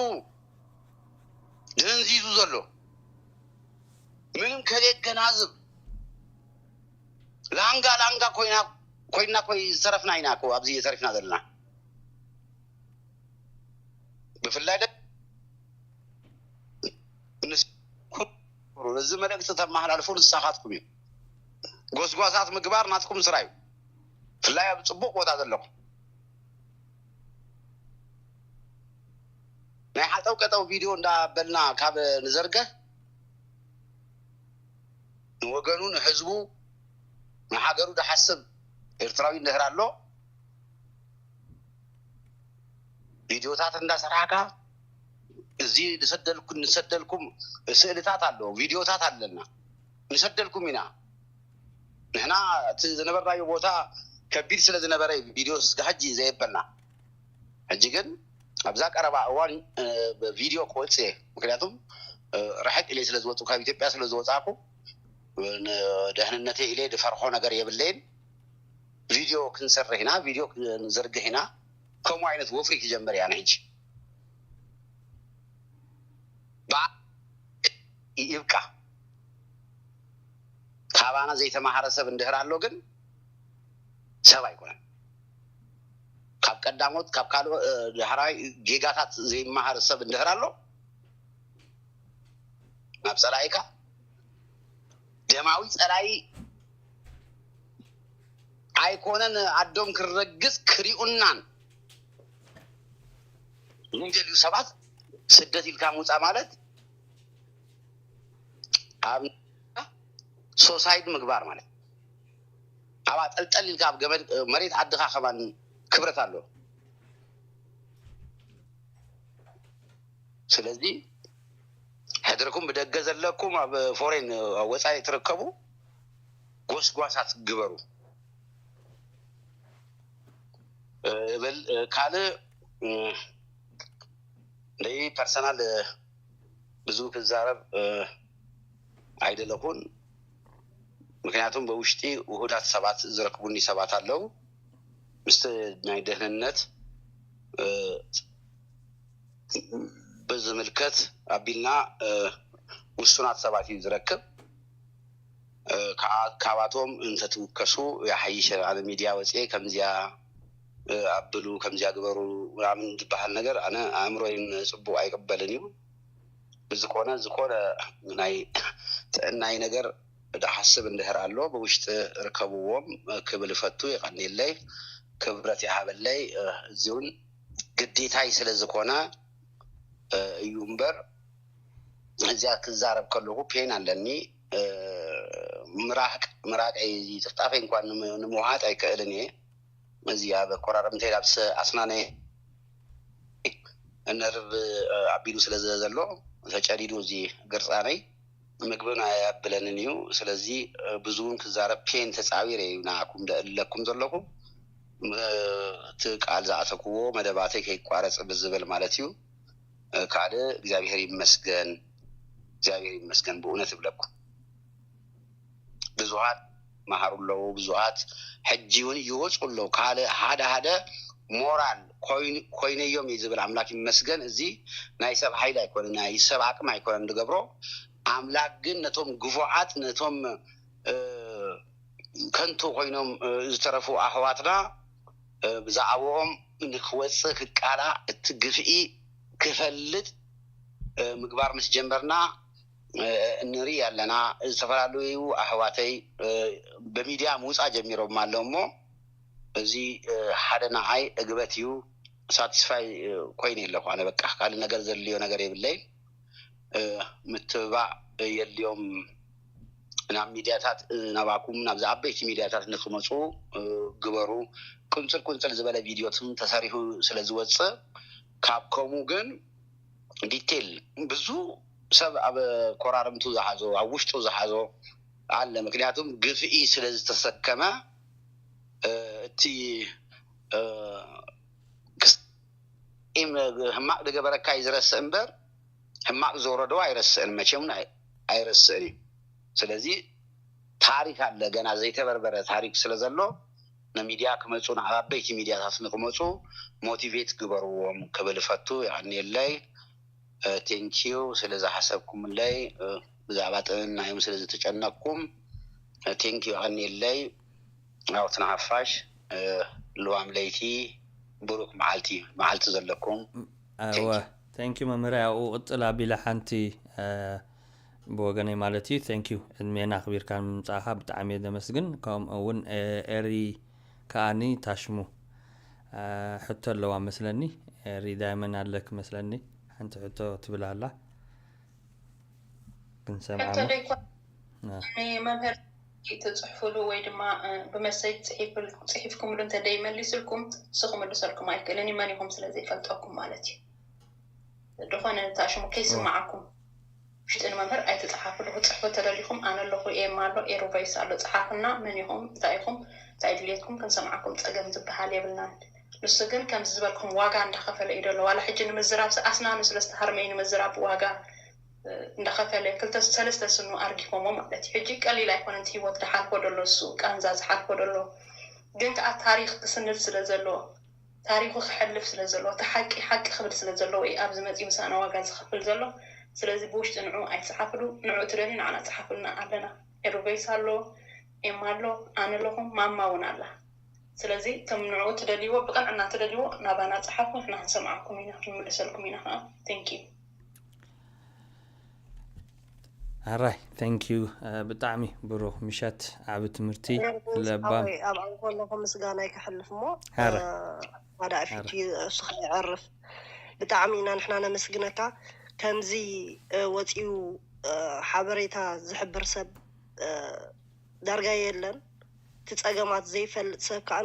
ደንዚዙ ዘሎ ምንም ከየገናዝብ ላንጋ ላንጋ ኮይና ኮይና ኮይ ዝተረፍና ኢና እኮ ኣብዚ ተሪፍና ዘለና። ብፍላይ ደ- ንስ- እዚ መልእክቲ ተመሓላልፉ ንሳኻትኩም እዩ። ጎስጓሳት ምግባር ናትኩም ስራ እዩ። ብፍላይ ኣብ ፅቡቅ ቦታ ዘለኹም ናይ ሓጠው ቀጠው ቪድዮ እንዳበልና ካብ ንዘርገህ ንወገኑ ንህዝቡ ንሃገሩ ዝሓስብ ኤርትራዊ እንድሕር ኣሎ ቪድዮታት እንዳሰራሕካ እዚ ንሰደልኩ ንሰደልኩም ስእልታት ኣሎ ቪድዮታት ኣለና ንሰደልኩም ኢና ንሕና እቲ ዝነበርናዮ ቦታ ከቢድ ስለ ዝነበረ እዩ ቪድዮ ስጋ ሕጂ ዘየበልና ሕጂ ግን ኣብዛ ቀረባ እዋን እ፣ ቪድዮ ክወፅእ እየ ምክንያቱም እ፣ ርሕቅ ኢለ ስለ ዝወፁ ካብ ኢትዮጵያ ስለ ዝወፃኩ እ፣ ንደህንነተይ ኢለ ዝፈርሖ ነገር የብለይን ቪድዮ ክንሰርሕ ኢና ቪድዮ ክንዘርግሕ ኢና ከምኡ ዓይነት ወፍሪ ክጀምር እያ ንሕጂ ይብቃ ካባና ዘይተማሃረ ሰብ እንድህር ኣሎ ግን ሰብ ኣይኮነን ካብ ቀዳሞት ካብ ካልኦ ዳሕራይ ጌጋታት ዘይመሃር ሰብ እንድህር ኣሎ ናብ ፀላኢካ ደማዊ ፀላኢ ኣይኮነን ኣዶም ክረግፅ ክሪኡናን ዝደልዩ ሰባት ስደት ኢልካ ምውፃእ ማለት ኣብ ሶሳይድ ምግባር ማለት ኣብ ኣጠልጠል ኢልካ ኣብ ገመድ መሬት ዓድኻ ከማን ክብረት ኣሎ ስለዚ ሕድርኩም ብደገ ዘለኩም ኣብ ፎሬን ኣብ ወፃኢ ትርከቡ ጎስጓሳት ግበሩ እብል ካልእ ንይ ፐርሰናል ብዙ ክዛረብ ኣይደለኹን ምክንያቱም በውሽጢ ውሁዳት ሰባት ዝረክቡኒ ሰባት ኣለዉ ምስቲ ናይ ደህንነት ብዝምልከት ኣቢልና ውሱናት ሰባት እዩ ዝረክብ ካብኣቶም እንተትውከሱ ይሓይሽ ኣነ ሚድያ ወፅኤ ከምዚያ ኣብሉ ከምዚያ ግበሩ ምናምን ዝበሃል ነገር ኣነ ኣእምሮይን ፅቡቅ ኣይቅበልን እዩ ብዝኮነ ዝኮነ ናይ ጥዕናይ ነገር ዝሓስብ እንድሕር ኣሎ ብውሽጢ ርከብዎም ክብል እፈቱ የቀንየለይ ክብረት ይሃበለይ እዚ እውን ግዴታይ ስለ ዝኾነ እዩ እምበር እዚኣ ክዛረብ ከለኹ ፔን ኣለኒ ምራቅ ምራቀይ ጥፍጣፈይ እንኳን ንምውሃጥ ኣይክእልን እየ እዚ ኣብ ኣኮራርምተይ ኣብ ኣስናነይ ነርቭ ኣቢሉ ስለ ዘሎ ተጨዲዱ እዚ ግርፃነይ ምግብን ኣያብለንን እዩ ስለዚ ብዙውን ክዛረብ ፔን ተፃዊረ እዩ ንዓኩም ደእለኩም ዘለኹ እቲ ቃል ዝኣተክዎ መደባተይ ከይቋረፅ ብዝብል ማለት እዩ ካልእ እግዚኣብሔር ይመስገን እግዚኣብሔር ይመስገን ብእውነት እብለኩም ብዙሃት መሃሩ ኣለዉ ብዙሃት ሕጂ እውን ይወፁ ኣለዉ ካልእ ሓደ ሓደ ሞራል ኮይነዮም እዩ ዝብል ኣምላክ ይመስገን እዚ ናይ ሰብ ሓይል ኣይኮነ ናይ ሰብ ኣቅም ኣይኮነ ንገብሮ ኣምላክ ግን ነቶም ግፉዓት ነቶም ከንቱ ኮይኖም ዝተረፉ ኣህዋትና ብዛዕባኦም ንክወፅእ ክቃላዕ እቲ ግፍኢ ክፈልጥ ምግባር ምስ ጀመርና ንርኢ ኣለና ዝተፈላለዩ ኣህዋተይ ብሚድያ ምውፃእ ጀሚሮም ኣሎ እሞ እዚ ሓደ ንዓይ እግበት እዩ ሳቲስፋይ ኮይነ ኣለኹ ኣነ በቃ ካልእ ነገር ዘድልዮ ነገር የብለይ ምትብባዕ የድልዮም ናብ ሚድያታት ናባኩም ናብዚ ዓበይቲ ሚድያታት ንክመፁ ግበሩ ቁንፅል ቁንፅል ዝበለ ቪድዮትም ተሰሪሑ ስለ ዝወፅእ ካብ ከምኡ ግን ዲቴል ብዙ ሰብ ኣብ ኮራርምቱ ዝሓዞ ኣብ ውሽጡ ዝሓዞ ኣለ ምክንያቱም ግፍኢ ስለ ዝተሰከመ እቲ ህማቅ ዝገበረካ እዩ ዝረስእ እምበር ህማቅ ዝወረዶ ኣይረስእን መቸም ኣይረስእን እዩ ስለዚ ታሪክ ኣለ ገና ዘይተበርበረ ታሪክ ስለ ዘሎ ንሚድያ ክመፁ፣ ንዓበይቲ ሚድያታት ንክመፁ ሞቲቬት ግበርዎም ክብል እፈቱ። የቐንየለይ። ቴንኪዩ ስለ ዝሓሰብኩምለይ። ብዛዕባ ጥዕናዮም ስለ ዝተጨነቅኩም ቴንኪዩ፣ የቐንየለይ። ናውቲ ንሓፋሽ። ልዋም ለይቲ፣ ብሩክ መዓልቲ፣ መዓልቲ ዘለኩም። እወ፣ ቴንኪዩ መምህር። ኣብኡ ቅፅል ኣቢለ ሓንቲ ብወገነይ ማለት እዩ። ቴንኪዩ፣ ዕድሜና ኣኽቢርካ ንምምፃእኻ ብጣዕሚ እየ ዘመስግን። ከምኡ እውን ኤሪ ከኣኒ ታሽሙ ሕቶ ኣለዋ መስለኒ። ኤሪ ዳይመን ኣለክ መስለኒ፣ ሓንቲ ሕቶ ትብል ኣላ። ክንሰምዓ ሕቶ ደይኮን መምህር ትፅሕፉሉ ወይ ድማ ብመሰጅ ፅሒፍኩምሉ እንተደይመሊስልኩም ንሱ ክምልሰልኩም ኣይክእልን እዩ፣ መን ኢኹም ስለ ዘይፈልጠኩም ማለት እዩ። ዝኾነ ታሽሙ ከይስማዓኩም ውሽጢ ንመምህር ኣይትፅሓፍሉ። ክትፅሕፉ ተደሊኹም ኣነ ኣለኹ፣ ኤማ ኣሎ፣ ኤሩበይስ ኣሎ፣ ፀሓፉና። መን ኢኹም፣ እንታይ ኢኹም፣ እንታይ ድልየትኩም ክንሰምዓኩም ፀገም ዝበሃል የብልናን። ንሱ ግን ከምዚ ዝበልኩም ዋጋ እንዳኸፈለ እዩ ዘሎ። ዋላ ሕጂ ንምዝራብ ኣስናኑ ስለ ዝተሃርመ እዩ ንምዝራብ ዋጋ እንዳኸፈለ ክልተ ሰለስተ ስኑ ኣርጊፎሞ ማለት እዩ። ሕጂ ቀሊል ኣይኮነን እቲ ህይወት ዝሓልፎ ዘሎ፣ እሱ ቃንዛ ዝሓልፎ ዘሎ ግን ከዓ ታሪክ ክስንድ ስለ ዘለዎ፣ ታሪኩ ክሐልፍ ስለ ዘለዎ፣ እቲ ሓቂ ሓቂ ክብል ስለ ዘለዎ እዩ ኣብዚ መፂኡ ምሳና ዋጋ ዝኸፍል ዘሎ። ስለዚ ብውሽጢ ንዑ ኣይትፅሓፍሉ፣ ንዑ ትደልዩ ንዓና ፅሓፉልና ኣለና። ኤሩበይስ ኣሎ፣ ኤማ ኣሎ፣ ኣነ ኣለኹ፣ ማማ እውን ኣላ። ስለዚ እቶም ንዑ ትደልይዎ ብቅንዕና ትደልይዎ ናባና ፀሓፉ፣ ንሕና ክንሰምዓኩም ኢና፣ ክንምልሰልኩም ኢና ከዓ። Thank you። ኣራይ thank you። ብጣዕሚ ብሩኽ ምሸት፣ ዓቢ ትምህርቲ። ለባም ኣብ ኣንኮለኹ ምስጋናይ ከሕልፍ እሞ ኣራይ ኣዳ ፊት እሱ ከይዕርፍ ብጣዕሚ ኢና ንሕና ነመስግነካ። ከምዚ ወፂኡ ሓበሬታ ዝሕብር ሰብ ዳርጋ የለን። እቲ ፀገማት ዘይፈልጥ ሰብ ከዓ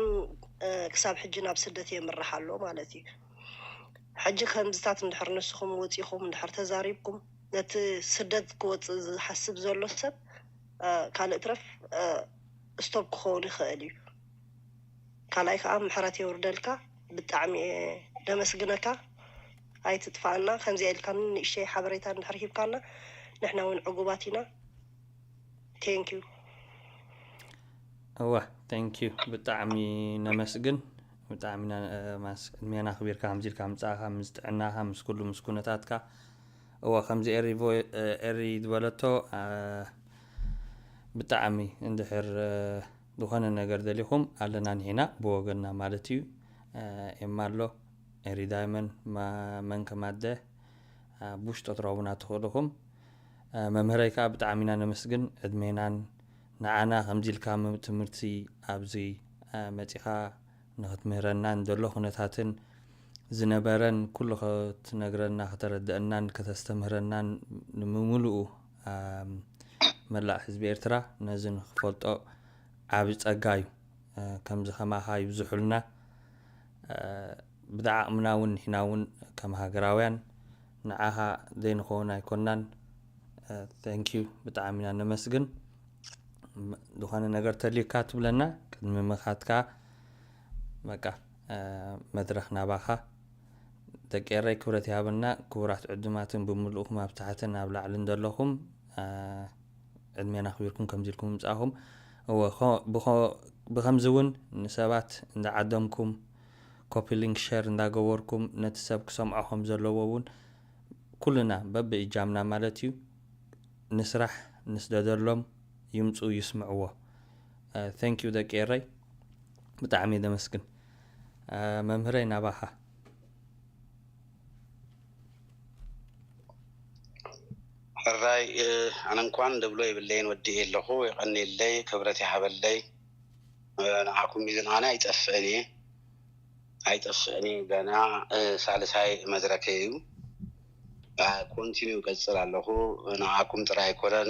ክሳብ ሕጂ ናብ ስደት የምርሕ ኣሎ ማለት እዩ። ሕጂ ከምዚታት እንድሕር ንስኹም ወፂኹም እንድሕር ተዛሪብኩም ነቲ ስደት ክወፅእ ዝሓስብ ዘሎ ሰብ ካልእ ትረፍ ስቶፕ ክኸውን ይኽእል እዩ። ካልኣይ ከዓ ምሕረት የውርደልካ። ብጣዕሚ እየ ደመስግነካ። ኣይትጥፋኣና። ከምዚኣ ኢልካ ንእሽተይ ሓበሬታ እንድሕር ሂብካና ንሕና እውን ዕጉባት ኢና። Thank you። እወ thank you። ብጣዕሚ ነመስግን። ብጣዕሚ ዕድሜና ኣኽቢርካ ከምዚ ኢልካ ምፃእኻ ምስ ጥዕናኻ ምስ ኩሉ ምስ ኩነታትካ። እወ ከምዚ ኤሪ ዝበለቶ ብጣዕሚ እንድሕር ዝኾነ ነገር ደሊኹም ኣለና ንሒና ብወገንና ማለት እዩ። ኤማ ኣሎ፣ ኤሪ ዳይመን፣ መንከማደ፣ ብውሽጢ ክትረኽቡና ትኽእሉ ኢኹም። መምህረይ ከዓ ብጣዕሚ ኢና ነመስግን። ዕድሜናን ንዓና ከምዚ ኢልካ ትምህርቲ ኣብዚ መፂኻ ንክትምህረናን ዘሎ ኩነታትን ዝነበረን ኩሉ ክትነግረና ከተረድአናን ከተስተምህረናን ንምምልኡ መላእ ህዝቢ ኤርትራ ነዚ ንክፈልጦ ዓቢ ጸጋ እዩ። ከምዚ ከማኻ ይብዝሑልና። ብዓቕምና እውን ንሕና እውን ከም ሃገራውያን ንዓኻ ዘይንኸውን ኣይኮናን። Thank you፣ ብጣዕሚ ኢና ነመስግን። ዝኾነ ነገር ተልዩካ ትብለና ቅድሚ ምኻድካ በቃ መድረኽ ናባኻ። ደቂ ኤረይ ክብረት ይሃበልና። ክቡራት ዕዱማትን ብምልእኹም ኣብ ታሕትን ኣብ ላዕልን ዘለኹም ዕድሜና ኣኽቢርኩም ከምዚ ኢልኩም ምምጻእኹም። እወ ብኸምዚ እውን ንሰባት እንዳዓደምኩም ኮፒ ሊንክ ሸር እንዳገበርኩም ነቲ ሰብ ክሰምዖ ከም ዘለዎ እውን ኩልና በብእጃምና ማለት እዩ ንስራሕ ንስደደሎም ይምፁ ይስምዕዎ። Thank you ደቂ ኤረይ ብጣዕሚ ደመስግን። መምህረይ ናባኻ። ሕራይ ኣነ እንኳን ደብሎ የብለይን ወዲኤ ኣለኹ። የቐንየለይ ክብረት ይሃበለይ። ንዓኩም ግን ኣነ ኣይጠፍእን እየ ኣይጠፍእን እየ። ገና ሳልሳይ መድረከይ እዩ። ኮንቲኒው ቀፅል ኣለኹ። ንዓኩም ጥራይ ኣይኮነን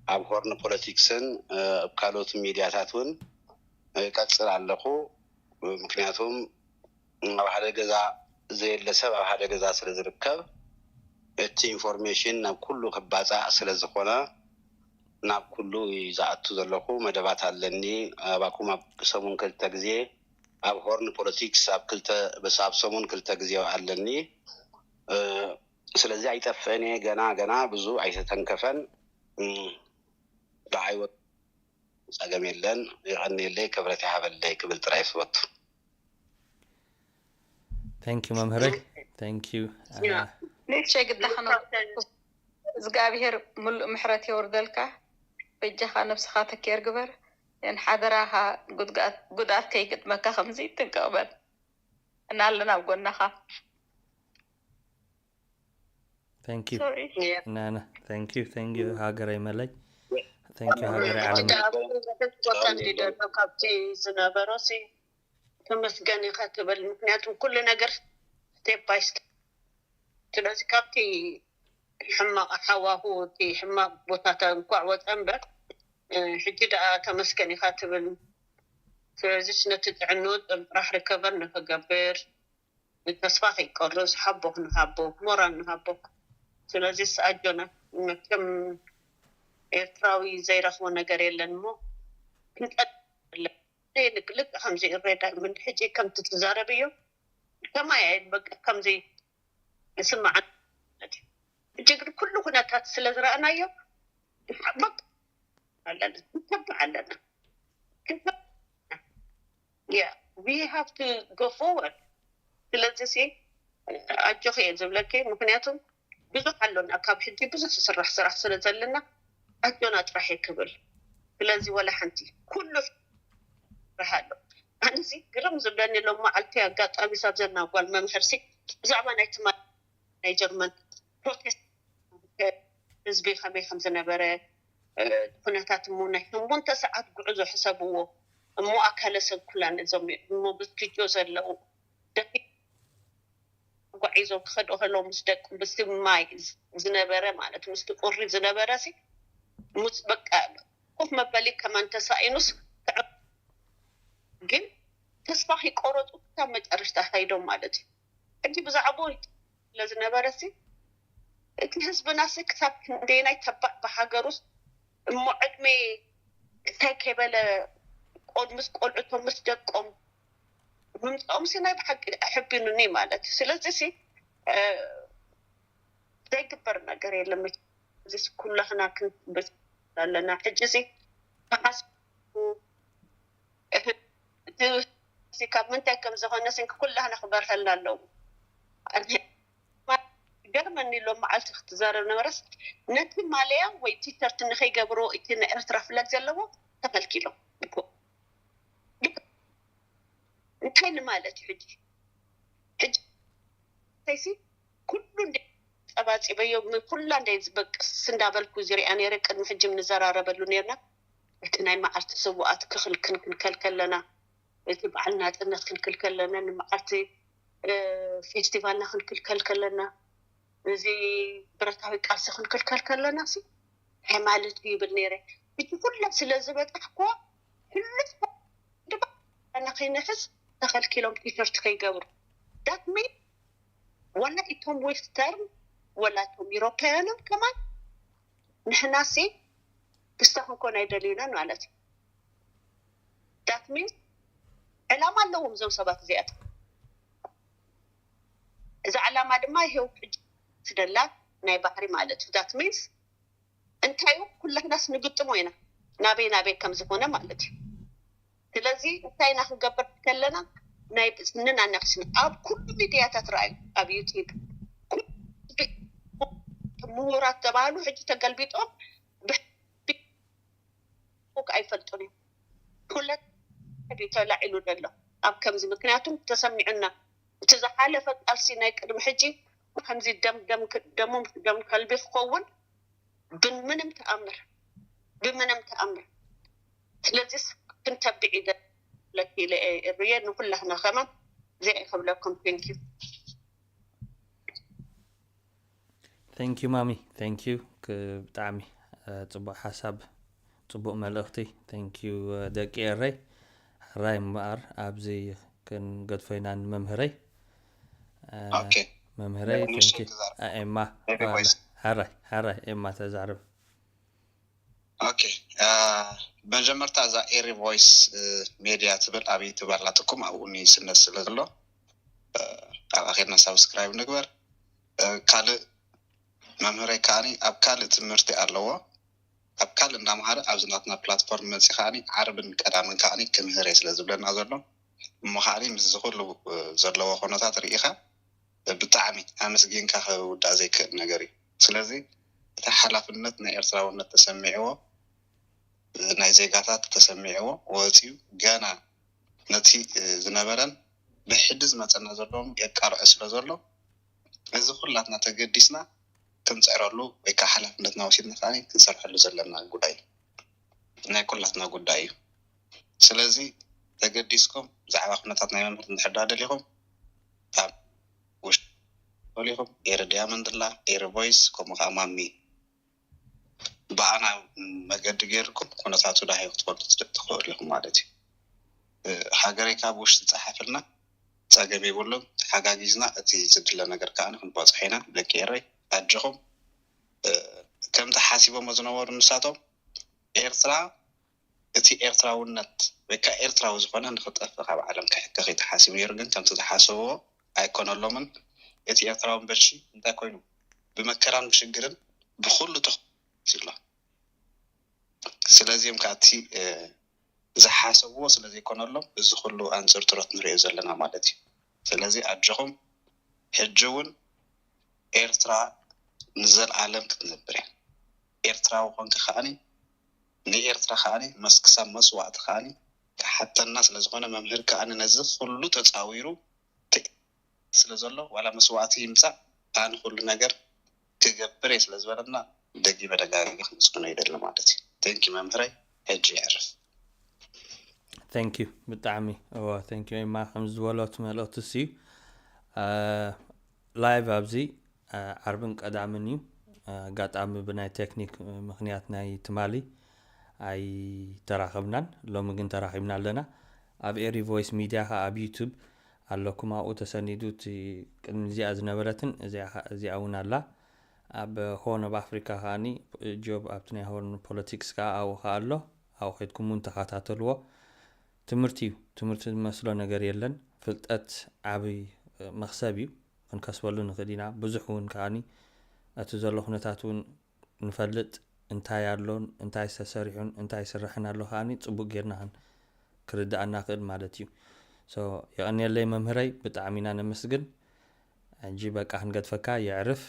ኣብ ሆርን ፖለቲክስን ኣብ ካልኦት ሚድያታት እውን ቀፅል ኣለኹ። ምክንያቱም ኣብ ሓደ ገዛ ዘየለ ሰብ ኣብ ሓደ ገዛ ስለ ዝርከብ እቲ ኢንፎርሜሽን ናብ ኩሉ ክባፃዕ ስለ ዝኾነ ናብ ኩሉ እዩ ዝኣቱ ዘለኹ። መደባት ኣለኒ ኣባኩም ኣብ ሰሙን ክልተ ግዜ ኣብ ሆርን ፖለቲክስ ኣብ ክልተ ኣብ ሰሙን ክልተ ግዜ ኣለኒ። ስለዚ ኣይጠፍእን እየ። ገና ገና ብዙ ኣይተተንከፈን ብዓይ ጸገም የለን። የቐንየለይ፣ ክብረት ይሃበለይ ክብል ጥራይ ስበቱ። Thank you መምህረይ። Thank you። ንእሽተይ ግዳ ክነግረካ እግዚኣብሔር ምሉእ ምሕረት የውርደልካ። በጃኻ ነብስኻ ተኬር ግበር። ን ሓደራኻ ጉድኣት ከይገጥመካ ከምዚ ጥንቅቕ በል። እና ኣለና ኣብ ጎናኻ። Thank you ናና። Thank you thank you ሃገረይ መለይ። Thank you ሃገረይ ዓለም። ቦታ እንዲደሎ ካብቲ ዝነበሮ ሲ ተመስገን ኢኻ ትብል። ምክንያቱም ኩሉ ነገር step by step። ስለዚ ካብቲ ሕማቕ ሃዋሁ እቲ ሕማቕ ቦታታት እንኳዕ ወፀ እምበር ሕጂ ደኣ ተመስገን ኢኻ ትብል። ስለዚስ ነቲ ጥዕንኡ ጥራሕ recover ንክገብር ተስፋ ከይቆርጽ ሓቦ ክንሃቦ ሞራል ንሃቦ። ስለዚስ ኣጆና መቸም ኤርትራዊ ዘይረኽቦ ነገር የለን እሞ ክንጠ ልክ ከምዚ ይረዳ ምን ሕጂ ከምቲ ትዛረብዮ ከማይ በቃ ከምዚ ይስማዓን። ሕጂ ግን ኩሉ ኩነታት ስለ ዝረኣናዮ ሓቦ ኣለና፣ ንተብዕ ኣለና። Yeah, we have to go forward። ስለዚ ሲ ኣጆኺ እየ ዝብለኪ፣ ምክንያቱም ብዙሕ ኣሎና ካብ ሕጂ ብዙሕ ዝስራሕ ስራሕ ስለ ዘለና ኣጆና ጥራሕ እየ ክብል። ስለዚ ወላ ሓንቲ ኩሉ ስራሕ ኣሎ። ኣነሲ ግርም ዝብለኒ ሎም መዓልቲ ኣጋጣሚ ሳብ ዘና ጓል መምህር ሲ ብዛዕባ ናይ ትማ ናይ ጀርመን ፕሮቴስት ህዝቢ ከመይ ከም ዝነበረ ኩነታት እሞ ናይ ሸሞንተ ሰዓት ጉዕዞ ሕሰብዎ እሞ ኣካለ ሰንኩላን እዞም እሞ ብስክጆ ዘለዉ ደፊ ጓዒዞም ክኸዱ ከለዉ ምስ ደቂ ምስቲ ማይ ዝነበረ ማለት ምስቲ ቁሪ ዝነበረ ሲ ምስ በቃ ኮፍ መበሊ ከማን ተሳኢኑስ ግን ተስፋ ከይቆረፁ ክሳብ መጨረሽታ ከይዶም ማለት እዩ። ሕጂ ብዛዕባኡ ስለ ዝነበረ ሲ እቲ ህዝብና ሲ ክሳብ ክንደየናይ ተባዕ ብሃገር ውስጥ እሞ ዕድሜ እንታይ ከይበለ ቆል ምስ ቆልዕቶም ምስ ደቆም ምምፅኦም ሲ ናይ ብሓቂ ኣሕቢኑኒ ማለት እዩ። ስለዚ ሲ ዘይግበር ነገር የለም። እዚ ኩላህና ክንብል ኣለና። ሕጂ እዚ ተሓስ ካብ ምንታይ ከም ዝኾነ ስንኪ ኩላህና ክበርሀልና ኣለዎ። ገርመኒ ሎም መዓልቲ ክትዛረብ ነበረስ ነቲ ማለያ ወይ ቲሸርት ንኸይገብርዎ እቲ ንኤርትራ ፍለግ ዘለዎ ተኸልኪሎም እኮ። እንታይ ንማለት እዩ ሕጂ? ሕጂ ተይሲ ኩሉ እንደ ጸባጺበዮ ኩላ እንደ ዝበቅስ እንዳበልኩ ዝሪኣ ነይረ። ቅድሚ ሕጂ ንዘራረበሉ ነርና። እቲ ናይ መዓልቲ ስውኣት ክኽልክን ክንከል ከለና፣ እቲ በዓል ናጽነት ክንክል ከለና፣ ንመዓልቲ ፌስቲቫልና ክንክልከል ከለና፣ እዚ ብረታዊ ቃልሲ ክንክልከል ከለና ሲ እንታይ ማለት እዩ ይብል ነይረ። ሕጂ ኩላ ስለ ዝበጣሕኮ ኩሉ ንባዕልና ከይንሕዝ ተኸልኪሎም ቲሸርት ከይገብሩ ዳትሚ ወላ እቶም ዌስተርን ወላ እቶም ኢሮፓውያንን ከማን ንሕናሲ ክስታ ክንኮን ኣይደልዩናን ማለት እዩ። That means ዕላማ ኣለዎም እዞም ሰባት እዚኣት። እዚ ዕላማ ድማ ይሄው ስደላ ናይ ባሕሪ ማለት እዩ። That means እንታይ እዩ ኩላህናስ ንግጥሞ ኢና ናበይ ናበይ ከም ዝኾነ ማለት እዩ። ስለዚ እንታይ ኢና ክንገብር ከለና ናይ ብዝንና ነክስን ኣብ ኩሉ ሚድያታት ረኣዩ ኣብ ዩቲብ ምሁራት ተባህሉ ሕጂ ተገልቢጦም ኣይፈልጡን እዮም። ኩለት ተላዒሉ ዘሎ ኣብ ከምዚ ምክንያቱም ተሰሚዑና እቲ ዝሓለፈ ቃልሲ ናይ ቅድሚ ሕጂ ከምዚ ደም ደም ደሞም ደም ከልቢ ክኸውን ብምንም ተኣምር ብምንም ተኣምር። ስለዚስ ክንተብዕ ይደለኪ ኢለ እየ እርየ ንኩላህና ከማን እዚኣ እየ ክብለኩም። Thank you። Thank you ማሚ። Thank you። ብጣዕሚ ፅቡቅ ሓሳብ፣ ፅቡቅ መልእክቲ። Thank you ደቂ ኤረይ። ሕራይ እምበኣር ኣብዚ ክንገድፎ ኢና ንመምህረይ። መምህረይ ኤማ ሕራይ ሕራይ ኤማ ተዛረብ። ኦኬ፣ መጀመርታ እዛ ኤሪ ቮይስ ሜድያ ትብል ኣብ ዩቱብ ኣላትኩም፣ ኣብኡ ንስነት ስለ ዘሎ ኣብ ኣኼድና ሳብስክራይብ ንግበር። ካልእ መምህረይ ከዓኒ ኣብ ካልእ ትምህርቲ ኣለዎ። ኣብ ካልእ እንዳምሃረ ኣብዚ ናትና ፕላትፎርም መፂ ከዓኒ ዓርብን ቀዳምን ከዓኒ ክምህር እየ ስለ ዝብለና ዘሎ። እሞ ከዓኒ ምስዚ ኩሉ ዘለዎ ኩነታት ርኢኻ ብጣዕሚ ኣመስጊንካ ክውዳእ ዘይክእል ነገር እዩ። ስለዚ እቲ ሓላፍነት ናይ ኤርትራውነት ተሰሚዕዎ፣ ናይ ዜጋታት ተሰሚዕዎ ወፂኡ ገና ነቲ ዝነበረን ብሕዲ ዝመፀና ዘለውን የቃልዖ ስለ ዘሎ እዚ ኩላትና ተገዲስና ክንፅዕረሉ ወይ ከዓ ሓላፍነትና ወሲድና ከዓኒ ክንሰርሐሉ ዘለና ጉዳይ ናይ ኩላትና ጉዳይ እዩ። ስለዚ ተገዲስኩም ብዛዕባ ኩነታት ናይ መምህር እንድሕር ደኣ ደሊኹም ካብ ውሽጢ ደሊኹም ኤሪ ዲያመንድላ ኤሪ ቮይስ ከምኡ ከዓ ማሚ ብኣና መገዲ ገይርኩም ኩነታቱ ዳሃይ ክትፈልጡ ትኽእሉ ኢኹም ማለት እዩ። ሃገረይ ካብ ውሽጢ ፀሓፍልና ፀገም የብሉን። ተሓጋጊዝና እቲ ዝድለ ነገር ከዓ ክንበፅሖ ኢና። ደቂ ኤረይ ኣጆኹም። ከምቲ ሓሲቦሞ ዝነበሩ ንሳቶም ኤርትራ እቲ ኤርትራውነት ወይ ከዓ ኤርትራዊ ዝኾነ ንክጠፍእ ካብ ዓለም ክሕከኽ እዩ ተሓሲቡ ነይሩ። ግን ከምቲ ዝሓሰብዎ ኣይኮነሎምን። እቲ ኤርትራዊ በሺ እንታይ ኮይኑ ብመከራን ብሽግርን ብኩሉ ተሎ። ስለዚኦም ከዓ እቲ ዝሓሰብዎ ስለዘይኮነሎም እዚ ኩሉ ኣንፅርጥሮት ንሪኦ ዘለና ማለት እዩ። ስለዚ ኣጆኹም ሕጂ እውን ኤርትራ ንዘለኣለም ክትነብር እያ። ኤርትራዊ ኮንካ ከዓኒ ንኤርትራ ከዓኒ መስ ክሳብ መስዋእቲ ከዓኒ ክሓተና ስለዝኾነ መምህር ከዓኒ ነዚ ኩሉ ተፃዊሩ ስለ ዘሎ ዋላ መስዋእቲ ይምፃእ ኣነ ኩሉ ነገር ክገብር እየ ስለ ዝበለና ደጊመ ደጋጊመ ክምስግኖ ይደሊ ማለት እዩ። Thank you መምህረይ። ሕጂ የዕርፍ። Thank you ብጣዕሚ እወ thank you ኤማ ከም ዝበሎ እቲ መልእኽቲ እሱ እዩ። ላይቭ ኣብዚ ዓርብን ቀዳምን እዩ። ኣጋጣሚ ብናይ ቴክኒክ ምኽንያት ናይ ትማሊ ኣይተራኸብናን። ሎሚ ግን ተራኺብና ኣለና። ኣብ ኤሪ ቮይስ ሚድያ ከዓ ኣብ ዩቱብ ኣለኩም ኣብኡ ተሰኒዱ እቲ ቅድሚ እዚኣ ዝነበረትን እዚኣ እውን ኣላ። ኣብ ሆርን ኦፍ ኣፍሪካ ከዓኒ ጆብ ኣብቲ ናይ ሆርን ፖለቲክስ ከዓ ኣብኡ ከዓ ኣሎ። ኣብኡ ከድኩም እውን ተኸታተልዎ። ትምህርቲ እዩ። ትምህርቲ ዝመስሎ ነገር የለን። ፍልጠት ዓብይ መኽሰብ እዩ። ክንከስበሉ ንኽእል ኢና። ብዙሕ እውን ከዓኒ እቲ ዘሎ ኩነታት እውን ንፈልጥ እንታይ ኣሎን እንታይ ተሰሪሑን እንታይ ይስራሕን ኣሎ ከዓኒ ፅቡቅ ጌርና ክርድኣና ክእል ማለት እዩ። So የቐንየለይ መምህረይ ብጣዕሚ ኢና ነመስግን። ሕጂ በቃ ክንገድፈካ የዕርፍ።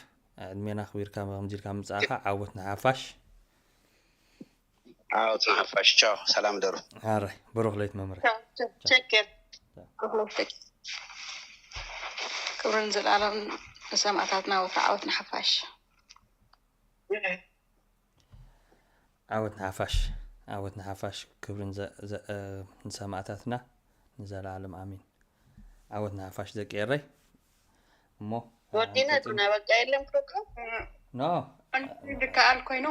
ዕድሜና ኣኽቢርካ ከምዚ ኢልካ ምምፃእካ ዓወት ንሓፋሽ። ዓወት ንሓፋሽ። ቻው ሰላም ደሩ። ኣራይ ብሩኽ ለይት መምህረይ። ቸኬር ክብርን ዘላለም ንሰማእታትና ወትሪ ዓወት ንሓፋሽ። ዓወት ንሓፋሽ። ዓወት ንሓፋሽ። ክብርን ንሰማእታትና ንዘላለም ኣሜን። ዓወት ንሓፋሽ ደቂ ኤረይ። እሞ ወዲና ዱና በቃ የለን ፕሮግራም no ድከኣል ኮይኑ